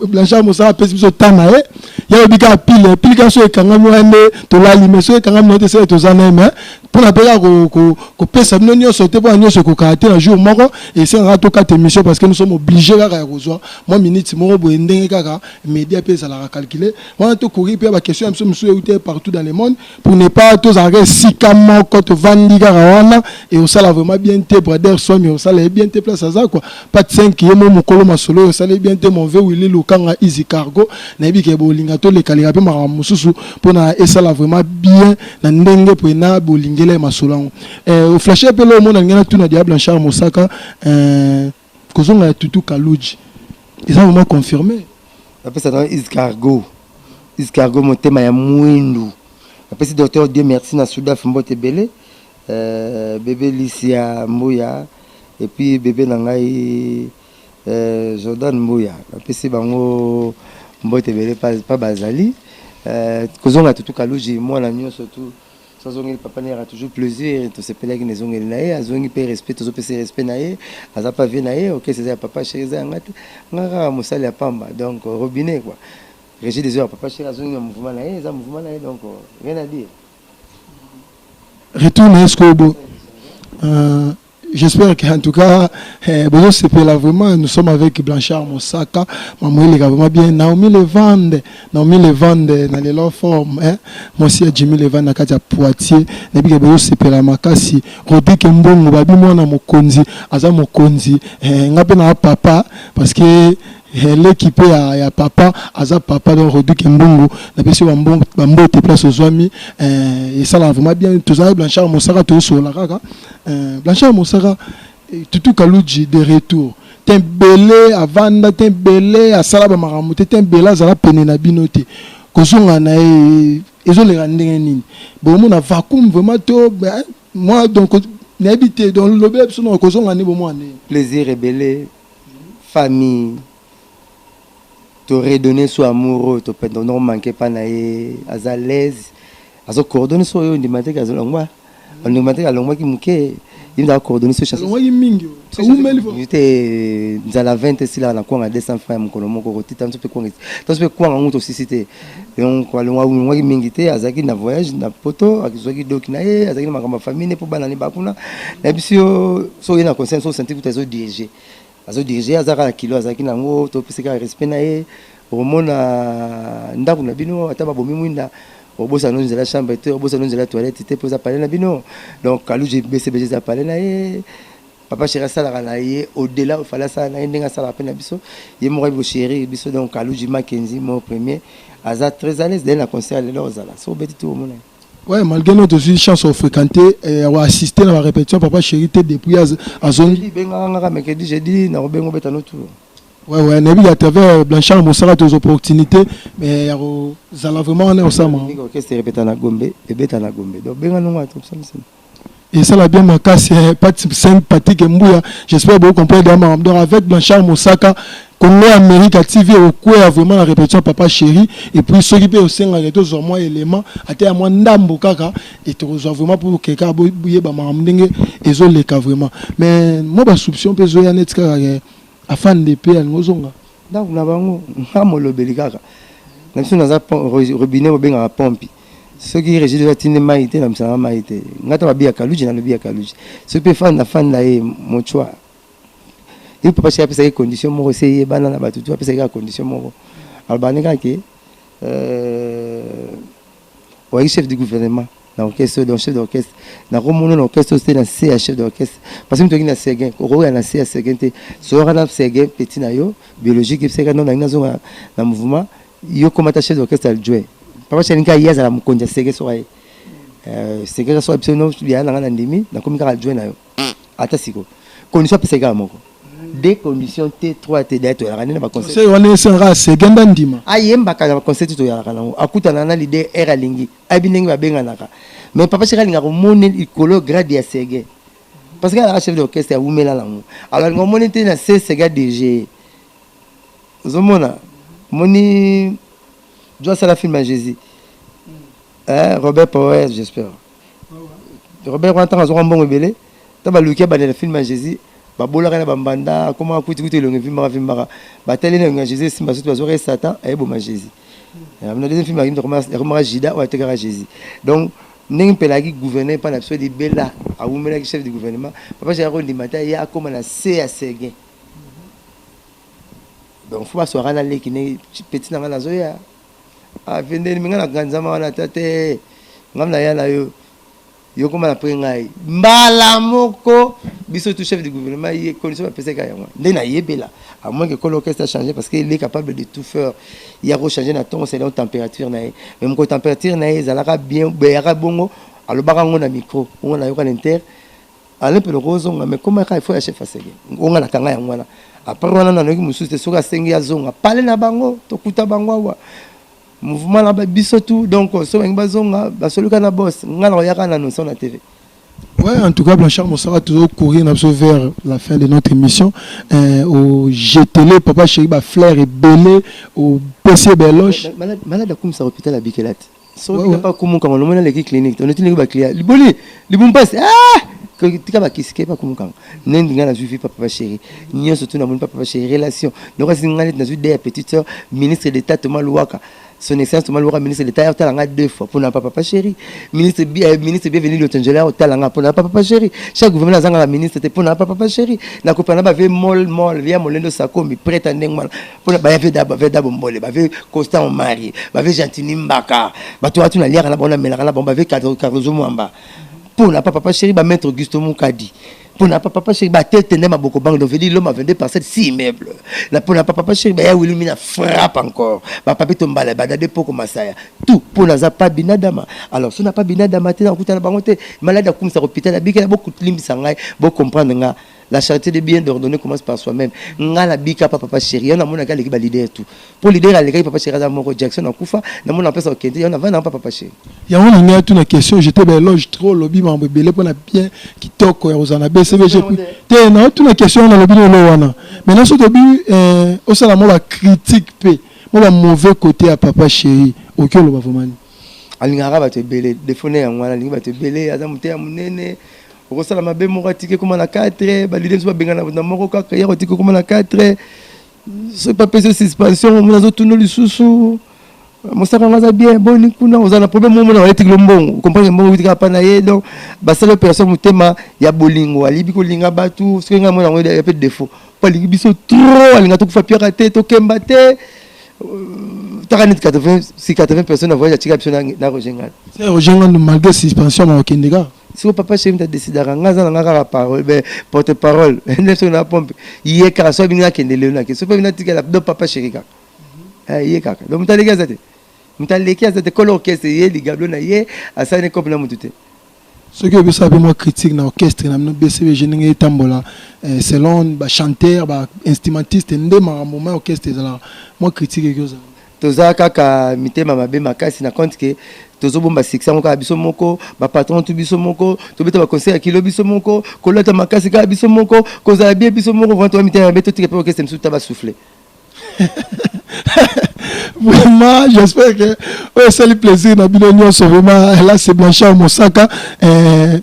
Blanchard Mosaka apesi biso temps na ye. Ya lobi kaka pile pile kaka, so ekangami wana nde tolali, mais so ekangami na ye te, sele toza na ye. Mais mpona mpe kaka kopesa bino nyonso te, mpona nyonso ekokaka te na jour moko, esengaka tokata émission, parce que nous sommes obligés kaka ya kozwa mwa minute moko boye, ndenge kaka média mpe ezalaka calculé wana. Tocourir mpe baquestion ya biso mosusu euti partout dans le monde, pour ne pas tozalaka esika moko, tovandi kaka wana, e osala vraiment bien te. Brader somi osala ye bien te, place aza quoi, pat 5 ye mo mokolo masolo oyo osala ye bien te. Mon vieux Willi Lukanga, Easy Cargo, nayebi ke bolinga tolekaleka mpe makambo mosusu mpona esala vraiment bien na ndenge mpena bolingela ye masolo yango. Oflashe mpe lo omona ndenge natuna dia Blanchard Mosaka, kozonga ya Tutu Kaluji eza vraiment confirmé? Bapesa nango Easy Cargo, Easy Cargo, motema ya mwindu. Bapesi docteur Dieu merci na Sudaf, mbote ebele, bébé Lisia Mbuya, et puis bébé na ngai Jordan Mbuya, bapesi bango mbote ebele pa bazali. Kozonga Tutu Kaluji, mwana nyonso tu so azongeli papa nayaka toujours plaisir. Tosepelaki na ezongeli na ye, azongi mpe respect, tozopesa respect na ye, aza pa vie na ye. Ok, eza ya papa chéri, eza yanga te, nga kaka mosali ya pamba, donc robinet quoi, régie des heures. Papa chéri azongi na mouvement na ye, eza mouvement na ye, donc rien à dire. Retourne est-ce bo j'espère qu'en tout cas, bozosepela vraiment. Nous sommes avec Blanchard Mosaka, maman eleka vraiment bien. Naomi Levande, Naomi Levande na lelo forme, hein, mwasi ya Jimmy Levande na kati ya Poitiers, nayebi ke bozosepela makasi. Rodrigue Mbongo, babi mwana mokonzi aza mokonzi, nga mpe na papa, parce que leki mpe ya papa aza papa. Donc Rodrigue Mbongo, napesi bambote place ozwami, esalaka vraiment bien. Tozalaki Blanchard Mosaka, tozosola kaka. Blanchard Mosaka, Tutu Kaluji de retour te, ebele avanda te, ebele asala bamakambo te, te ebele azala pene na bino te. Kozonga na ye ezoleka ndenge nini? Bomona vacuum vraiment to moi, donc nayebi te. Donc lobela biso na kozonga nde bomona ndenge. Plaisir ebele, famille toredonne so amour oyo tomanke mpa na ye. Aza l'aise, azocoordonne so oyo ondima teke azolongwa, ondima teke alongwaki moke, ye mutu acoordonne so. Alongwaki mingi, awumeli. Te, nzala 20 esilaka na kwanga 200 francs ya mokolo moko kotita nso mpe kwanga nso mpe kwanga ngo tosisi te. Donc alongwaki mingi te, azalaki na voyage na Poto, azwaki doki na ye, azalaki na makambo ya famille ne mpo bana ne bakuna. Nayebi yo so oye na conseil so osanti kuta azodirige, azodirige, aza kaka na kilo azalaki nango, topesi kaka respect na ye. Okomona ndako na bino, ata babomi mwinda, obosana no nzela chambre te, obosana no nzela toilette te, mpo eza pale na bino. Donc Kaluji BCBG eza pale na ye. Papa chéri asalaka na ye au-delà ofali asala na ye ndenge asalaka mpe na biso, ye moko ayebi kochérir biso. Donc Kaluji Makenzi mo premier aza très à l'aise daye na concert lelo, ozala so obeti te, omona ye. Ouais, malgré notre aussi chance de fréquenter et assister à la répétition papa chéri te depuis azongi. Bengaka ngaka mercredi, jeudi na kobenga, obeta no tour. Ouais, nayebi à travers Blanchard Mosaka aux opportunités, mais ya kozala vraiment wana osama. Orchestre ebeta na Gombe, ebeta na Gombe, donc benga nongo atosamsema. Esala bien makasi. Saint Patrick Mbuya, j'espère beaucoup comprendre makambo. Donc avec Blanchard Mosaka, Congo America TV okweya vraiment na répétition papa chéri. Et puis soki mpe osengaka tozwa mwa élément ate ya mwa ndambo kaka, e tokozwa vraiment pour keka boyeba makambo ndenge ezoleka vraiment. Mais mwa basoupçon mpe ezoya neti kaka afande mpe alingi ozonga. Ndako na bango, nga molobeli kaka na biso, naza robinet bobengaka pompe. Soki régime atindi mai te, na misala mai te, nga ta babi ya Kaluji, nalobi ya Kaluji. Soki mpe fanda fanda ye mochwa ye, papa chéri apesaki condition moko, ese eyebana na bato tu, apesaki kaka condition moko, alobani kaka ke oyaki chef du gouvernement na orchestre, donc chef d'orchestre nakomona na orchestre te na se ya chef d'orchestre, parce que moto oki na Seguin, okoya na se ya Seguin te. Soyoka na Seguin petit na yo biologique, ebisaka no nangi nazonga na mouvement, yo komata chef d'orchestre adjoint. Papa chéri ngai ye azala mokonzi ya Seguin, soka ye Seguin soka biso no ya nanga na ndimi, nakomi kaka adjoint na yo. Ata siko condition apesaki kaka moko, deux conditions te, trois te. Daye toyalaka nde na baconcert. Wana esengaka Seguin nda ndima. Ayembaka na baconcert te, toyalaka nango, akutana na leader aire alingi, ayebi ndenge babenganaka. Mais papa chéri alingaka komona likolo grade ya Seguin, parce que alaka chef d'orchestre awumela nango, alors alinga omoni te na se Seguin DG. Ozomona moni jo asala film ya Jésus, Robert Power, j'espère Robert wana ntango azwaka mbongo ebele, ntango baluki abandela film ya Jésus. Babolaka na bambanda, akomaka kuti kuti elongi evimbaka vimbaka. Batali na elongi ya Jésus esimba soki bazwaka ye Satan ayeboma Jésus. Na deuxième film akomaka Judas oyo atekaka Jésus. Donc ndenge Mpela ayaki gouverneur epai na biso libela, awumelaki chef du gouvernement, papa Chéri akondima te ye akoma na se ya Seguin. Donc faut baswaka na leki ne petit na ngai nazoya. Ah vendeni minga na kanzama wana ta te. Ngam na ya na yo. Yo koma na pre ngai. Mbala moko biso tout chef du gouvernement ye condition bapesaki yango. Nde na yebela. À moins que kolo orchestre a changé parce qu'il est capable de tout faire. Ya ko changer na tongo selon température na ye. Mais moko température na ye ezalaka bien, beyaka bongo alobaka ngo na micro, ngo na yoka na inter. Alain Mpela okozonga mais koma kaka il faut ya chef asenge. Onga na kanga yango wana. Après wana na noki mosusu te soki asengi azonga. Pale na bango, tokuta bango awa. Mouvement na biso tout donc so bangi bazonga basoluka na boss nga na oyaka na annonce na TV. Ouais, en tout cas, Blanchard Moussara, toujours courir vers la fin de notre émission. Au GTL, papa chéri, bah, Flair et Belé, au PC Beloche. Malade, malade, comme ça, hôpital à Bikelat. So, ouais, pas comme quand on a l'équipe clinique, on est une client. Liboli, libumpasse. Ah! Tika bakisi pa kumukanga nde nga nazwi vi papa chéri nyonso tu namoni papa chéri relation donc asi nga neti nazwi de ya petite sœur ministre d'état Thomas Luwaka, son excellence Thomas Luwaka, ministre d'état, otala nga deux fois mpona papa chéri. Ministre ministre Bienvenu Lotangela otala nga mpona papa chéri. Chaque gouvernement azanga ministre te mpona papa chéri. Nakopana bave mol mol ya Molendo Sakombi prêtre ndenge wana mpona baya ve dabo mbole, bave Constant Omari, bave Gentini Mbaka, bato watu naliaka na bango, namelaka na bango, bave Cardozo Mwamba mpona papa chéri, bamaître Augusto Mukadi mpona papa chéri, batete nde maboko bango. Donc veut dire l'homme a 22 parcelles, 6 immeubles na mpona papa chéri, baya Wilumi na frappe encore, bapapi Tombala, badade poko masaya tout mpona aza pa binadama. Alors so na pa binadama te, nakutana bango te. Malade akumisa hôpital abikela, bokolimbisa ngai, bocomprendre nga. La charité de bien ordonnée commence par soi-même. Nga na bika pa papa chéri, yo namonaki aleki baleader tout. Po leader alekaki papa chéri aza moko, Jackson akufa, namona apesa okende yo navanda pa papa chéri. Yango na ngai tuna question, j'étais baéloge trop, olobi mambo ebele mpona bien kitoko ya kozala na BCBG te. Na otuna question wana, olobi lelo wana. Maintenant so tobi osala mwa bacritique mpe mwa bamauvais côté ya papa chéri, oki oloba vraiment? Alingaka bato ebele, défaut ne yango wana, alingi bato ebele, aza moteya monene. Okosala mabe moko, atiki ekóma na 4. Baleader mosusu babengana na moko kaka ya kotika ekóma na 4. Soki bapesi suspension, omona azotuna lisusu mosaka yango aza bien boni kuna, oza na problème, omona bayetikilo mbongo, comprendre mbongo euti kaka pa na ye. Donc basala opération motema ya bolingo, alibi kolinga bato. Soki ngai mona yango ya pe défaut, po alingi biso trop, alinga tokufa piaka te, tokemba te. Taka neti 80 si 80 personnes na voyage atika biso na Roger Ngani. C'est Roger Ngani, malgré suspension makokende kaka. Siko papa chéri mutu adecidaka, nga aza na nga kaka parole, ben, porte parole nde soki na pompe ye kaka. So abingi nakende lelo, nake. Soki abingi natikala, donc papa chéri kaka ye kaka. Donc moto aleki aza te, moto aleki aza te. Kolo orchestre ye ligablo na ye asali cope na motu te. Soki obosala mpe mwa critique na orchestre na bino BCBG, ndenge etambola selon bachanteur, bainstrumentiste, nde makambo ma orchestre ezalaka, mwa critique eki ozala? Toza kaka mitema mabe makasi na compte ke tozobomba succès yango kaka biso moko, bapatron tu biso moko, tobeta baconseil ya kilo biso moko, kolata makasi kaka biso moko, kozala bien biso moko. Vraiment toza mitema mabe, totika mpe orchestre mosusu ta basouffle. Vraiment, j'espère que oyo esali plaisir na bino nyonso. Vraiment, là c'est Blanchard Mosaka,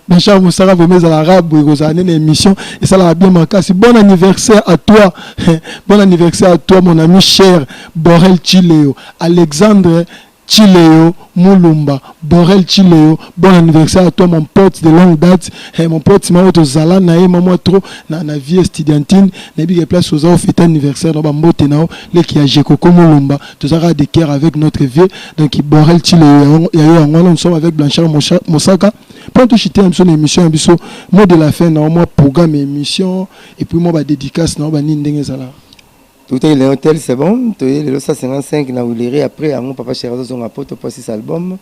Blanchard Mosaka. Vraiment ezalaka boye, kozala nene émission esalaka bien makasi. Bon anniversaire à toi, bon anniversaire à toi, mon ami cher Borel Chileo, Alexandre Chileo Mulumba, Borel Chileo, bon anniversaire à toi, mon pote de longue date, eh, mon pote mao tozala na ye mwa trop na vie estudiantine. Nayebi ke place oza ofete anniversaire na bambote na yo, leki ya Jekoko Mulumba, tozalaka de cœur avec notre vieux. Donc Borel Chileo ya yo yango wana. Nous sommes avec Blanchard Mosaka mpo toshite ya biso na émission ya biso. Mot de la fin na yo, mwa programme émission et puis mwa badédicace na yo, banini, ndenge ezalaka. Tokutaki le hôtel, c'est bon. Toye lelo 155 na Wileri. Après yango papa chéri azozonga po toposis album.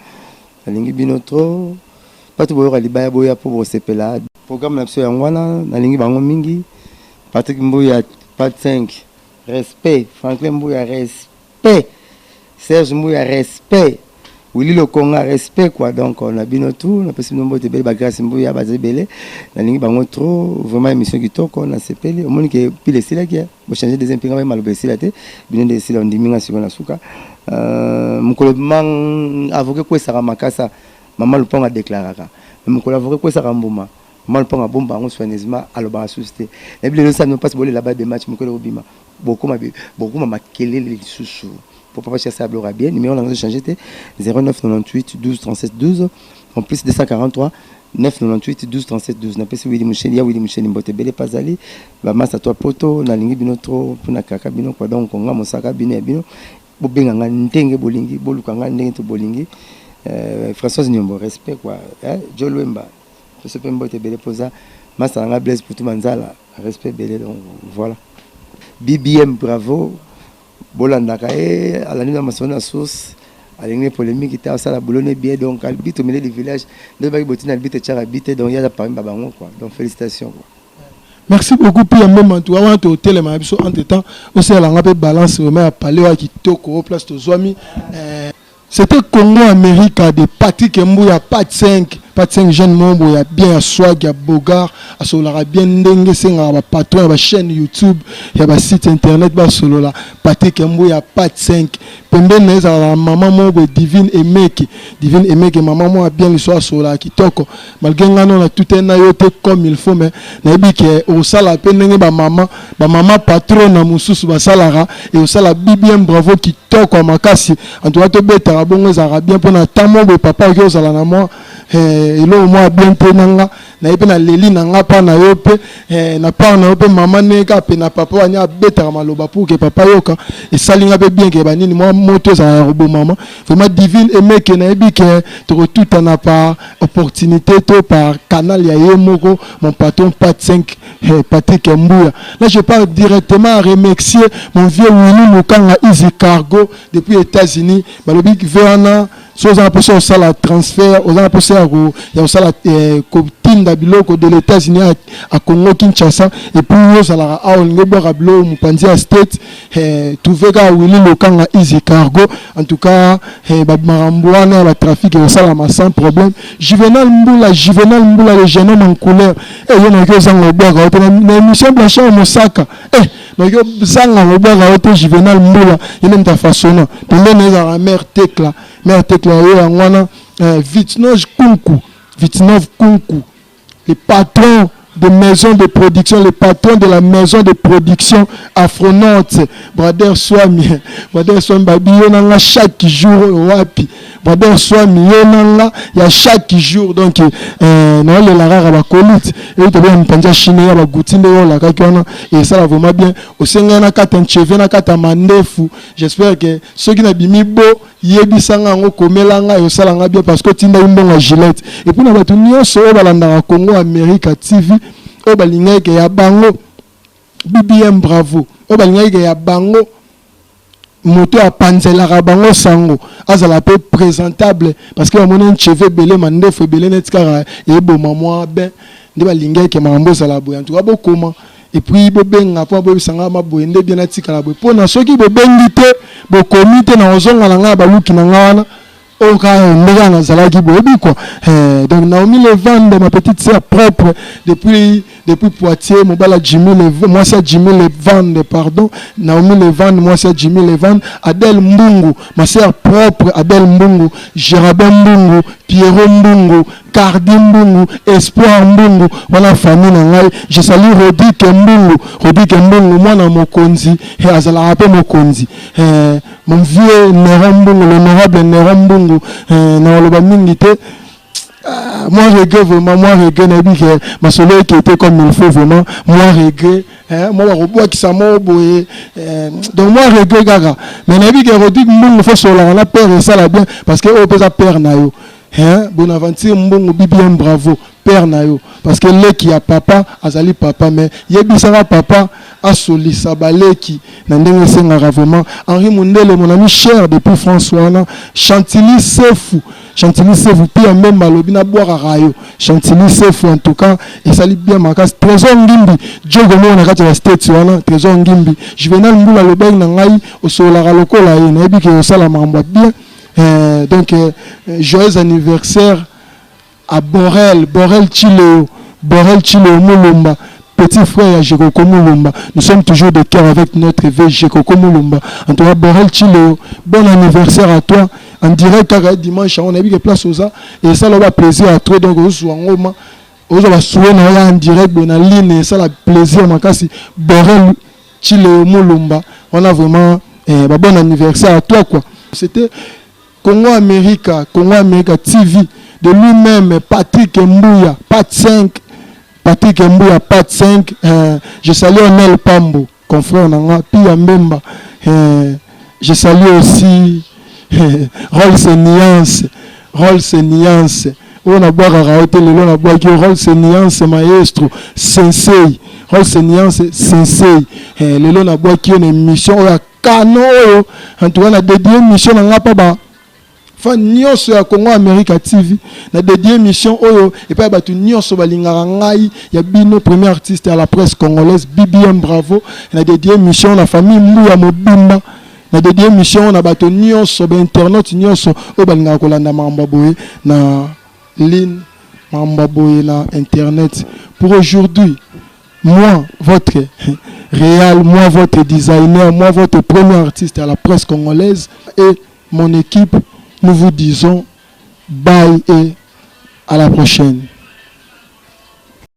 Nalingi bino trop, bato boyoka libaya, boya mpo bosepela. Programme na biso yango wana. Nalingi bango mingi. Patrick Mbuya pat 5, respect. Franklin Mbuya, respect. Serge Mbuya, respect. Willy Lokonga, respect quoi. Donc na bino tout, napesi bino mbote ebele. Bagrâce Mbuya baza ebele, nalingi bango trop. Vraiment émission kitoko, nasepeli. Omoni ke pile esilaki, bochange deuxième mpinga, maloba esila te, bino nde esila. Ondimi nga sikoyo na suka mokolo avocat ekwesaka makasa, mama lupango adeklaraka. Mokolo avocat ekwesaka mbuma. Mama Lupango abomba yango soigneusement, alobaka susu te. Nayebi lelo esala bino mpasi, bolela ba de match mokolo ekobima, bokoma bokoma makelele lisusu po papa chéri asala biloko ya bien. Numéro na nga ezo changer te, 0998 12 37 12, en plus 243 998 12 37 12. Napesi Willy Musheni, ya Willy Musheni, mbote ebele pazali bamasa to poto. Nalingi bino trop mpona kaka bino kwa. Donc nga mosaka bino ya bino, bobenga nga ndenge bolingi, boluka nga ndenge to bolingi. Françoise Nyombo, respect quoi, eh, Jo Lwemba, pesi mpe mbote ebele mpoza masa na nga Blaise Putu Manzala, respect ebele. Donc voilà, BBM bravo, bolandaka ye, alandi na masolo na source, alingi polémique te, asala boulot ne bien. Donc Albito mele du village nde baki botina Albito tiaka bi te, donc ye aza parmi babango quoi. Donc félicitations quoi. Merci beaucoup. Pia Mbemba, en tout cas wana totelema na biso. Entre temps osalelanga mpe balance vraiment ya pale oyo ya kitoko oyo place tozwami. C'était Congo America de Patrick Mbuya, Pat 5, Pat 5, jeune mombo ya bien, ya swag, ya bogar, asololaka bien ndenge esengaka bapatron ya bachaîne YouTube, ya basite internet basolola. Patrick Mbuya, Pat 5, pembeni na ye ezalaka na mama moko boye, Divine Emeke. Divine Emeke, mama moko ya bien, liso asololaka kitoko. Malgré nga no na tute na yo te comme il faut, mais nayebi ke okosala mpe ndenge bamama bamama patron na mosusu basalaka, ekosala bien. Bravo, kitoko ya makasi. En tout cas tobetaka bongo, ezalaka bien mpona ntan moko boye. Papa, oki ozala na mwa eloko mwa bien te na nga, naye mpe naleli na nga mpa na yo mpe na part na yo mpe mama, ndenge kaka mpe na papa wani abetaka maloba pour ke papa yoka, esali nga mpe bien ke banini mwa moto ezalaka ya kobomama. Vraiment, Divine Emeke, nayebi ke tokotutana par opportunité to par canal ya ye moko, mon patron Pat 5, Patrick Mbuya. Là, je pars directement à remercier mon vieux Willy Lukanga, Easy Cargo depuis États-Unis. Balobi ve wana, so oza na mposa kosala transfert, oza na mposa ya kosala kotinda biloko de l'États-Unis à Congo Kinshasa, et puis yo ozalaka awa, olingi obwaka biloko mopanzi ya state, trouve kaka Willy Lokanga, Easy Cargo. En tout cas makambo wana ya batrafic ekosalama sans problème. Juvenal Mbula, Juvenal Mbula, le jeune homme en couleur, yo nakoki ozanga obwaka yo te na émission Blanchard Mosaka, nakoki ozanga kobwaka yo te. Juvenal Mbula, ye nde moto afasona. Pembeni ezalaka mare Tekla, mare Tekla yo yango wana. Vitnoj Kunku, Vitnov Kunku, le patron de maison de production, le patron de la maison de production Afronaute, Brader Swami, Brader Swami, babi yo nanga chaque jour wapi, Brader Swami yo nanga ya chaque jour. Donc naolela kaka bakolite eyi tobenga mipanzi ya chine ya baguti nde oyo olakaki wana, esala vraiment bien. Osengai na kati ya ncheve, na kati ya mandefu. J'espère que soki nabimi bo yebisanga yango, komela ngai, osalanga bien, parce que otindaki mbongo ya Gillette. Et puis na bato nyonso oyo balandaka Congo America TV, oyo balingaki ke ya bango BBM bravo, oyo balingaki ke ya bango moto apanzelaka bango sango azala mpe présentable, parce que bamoni ncheve ebele, mandefu ebele neti kaka eboma mwa ben nde balingaki makambo ezala boye. En tout cas bokoma et puis bobenga mpo boyebisanga maboye nde bien natikala boye, mpona soki bobengi te, bokomi te, na kozonga na ngai na baluki na ngai wana oyo kaka ndenge nazalaki, boyebi quoi. Donc Naomi Levande, ma petite sœur propre depuis Poitiers, mobala Jimmy Levande, mwasi ya Jimmy Levande, pardon, Naomi Levande, mwasi ya Jimmy Levande. Adèle Mbungu, ma sœur propre Adèle Mbungu, Gérabin Mbungu, Pierrot Mbungu, Cardi Mbungu, Espoir Mbungu, wana famille na ngai. Je salue Rodike Mbungu, Rodike Mbungu, mwana mokonzi, azalaka mpe mokonzi. Mon vieux Néron Mbungu, l'honorable Néron Mbungu, na oloba mingi te. Ah, moi regret vraiment, moi regret, nayebi ke masolo eke te comme il faut. Vraiment moi regret, moi bakobwakisa mo boye, donc moi regret kaka. Mais nayebi ke Rodrigue Mbungu fo solaka na père, esala bien, parce que oyo mpe eza père na yo, hein. Bonaventure Mbungu, BBM bravo, père na yo, parce que leki ya papa azali papa, mais yebisaka papa asolisa baleki na ndenge esengaka. Vraiment, Henri Mundele, mon ami cher depuis France wana. Chantilly Sefu, Chantilly Sefu mpe ya Mbemba alobi nabwakaka yo, Chantilly Sefu. En tout cas esali bien makasi. Trésor Ngimbi Jogo moko na kati ya States wana, Trésor Ngimbi. Juvenal Mbula alobaki na ngai osololaka lokola ye, nayebi ke osala makambo ya bien. Donc joyeux anniversaire à Borel, Borel Chileo, Borel Chileo Mulumba, petit frère ya Jekoko Mulumba. Nous sommes toujours de cœur avec notre vieux Jekoko Mulumba. En tout cas, Borel Chileo, bon anniversaire à toi. En direct, kaka dimanche, on a vu que place oza et ça va plaisir à toi. Donc, ozwa ngoma. Ozwa basue na yo ya en direct boye na ligne, esala plaisir makasi. Borel Chileo Mulumba wana vraiment, eh, ba bon anniversaire à toi quoi. C'était Congo America, Congo America TV de lui-même Patrick Mbouya Pat 5, Patrick Mbouya Pat 5. Je salue Onel Pambo, confrère nanga Pia Mbemba. Je salue aussi Rolls Nuance, Rolls Nuance oyo nabwakaka yo te, lelo nabwaki yo. Rolls Nuance maestro sensei, Rolls Nuance sensei, lelo nabwaki yo na émission oyo ya kano oyo. En tout cas na dédié émission na nga mpa ba fan nyonso ya Congo America TV, na dédié émission oyo epai ya bato nyonso balingaka ngai ya bino, premier artiste ya la presse congolaise, BBM Bravo. Na dédié émission na famille Mbuya mobimba, na dédié émission na bato nyonso, bainternaute nyonso oyo balingaka kolanda makambo ya boye na ligne, makambo ya boye na internet. Pour aujourd'hui, moi votre réal, moi votre designer, moi votre premier artiste à la presse congolaise et mon équipe, nous vous disons bye et à la prochaine.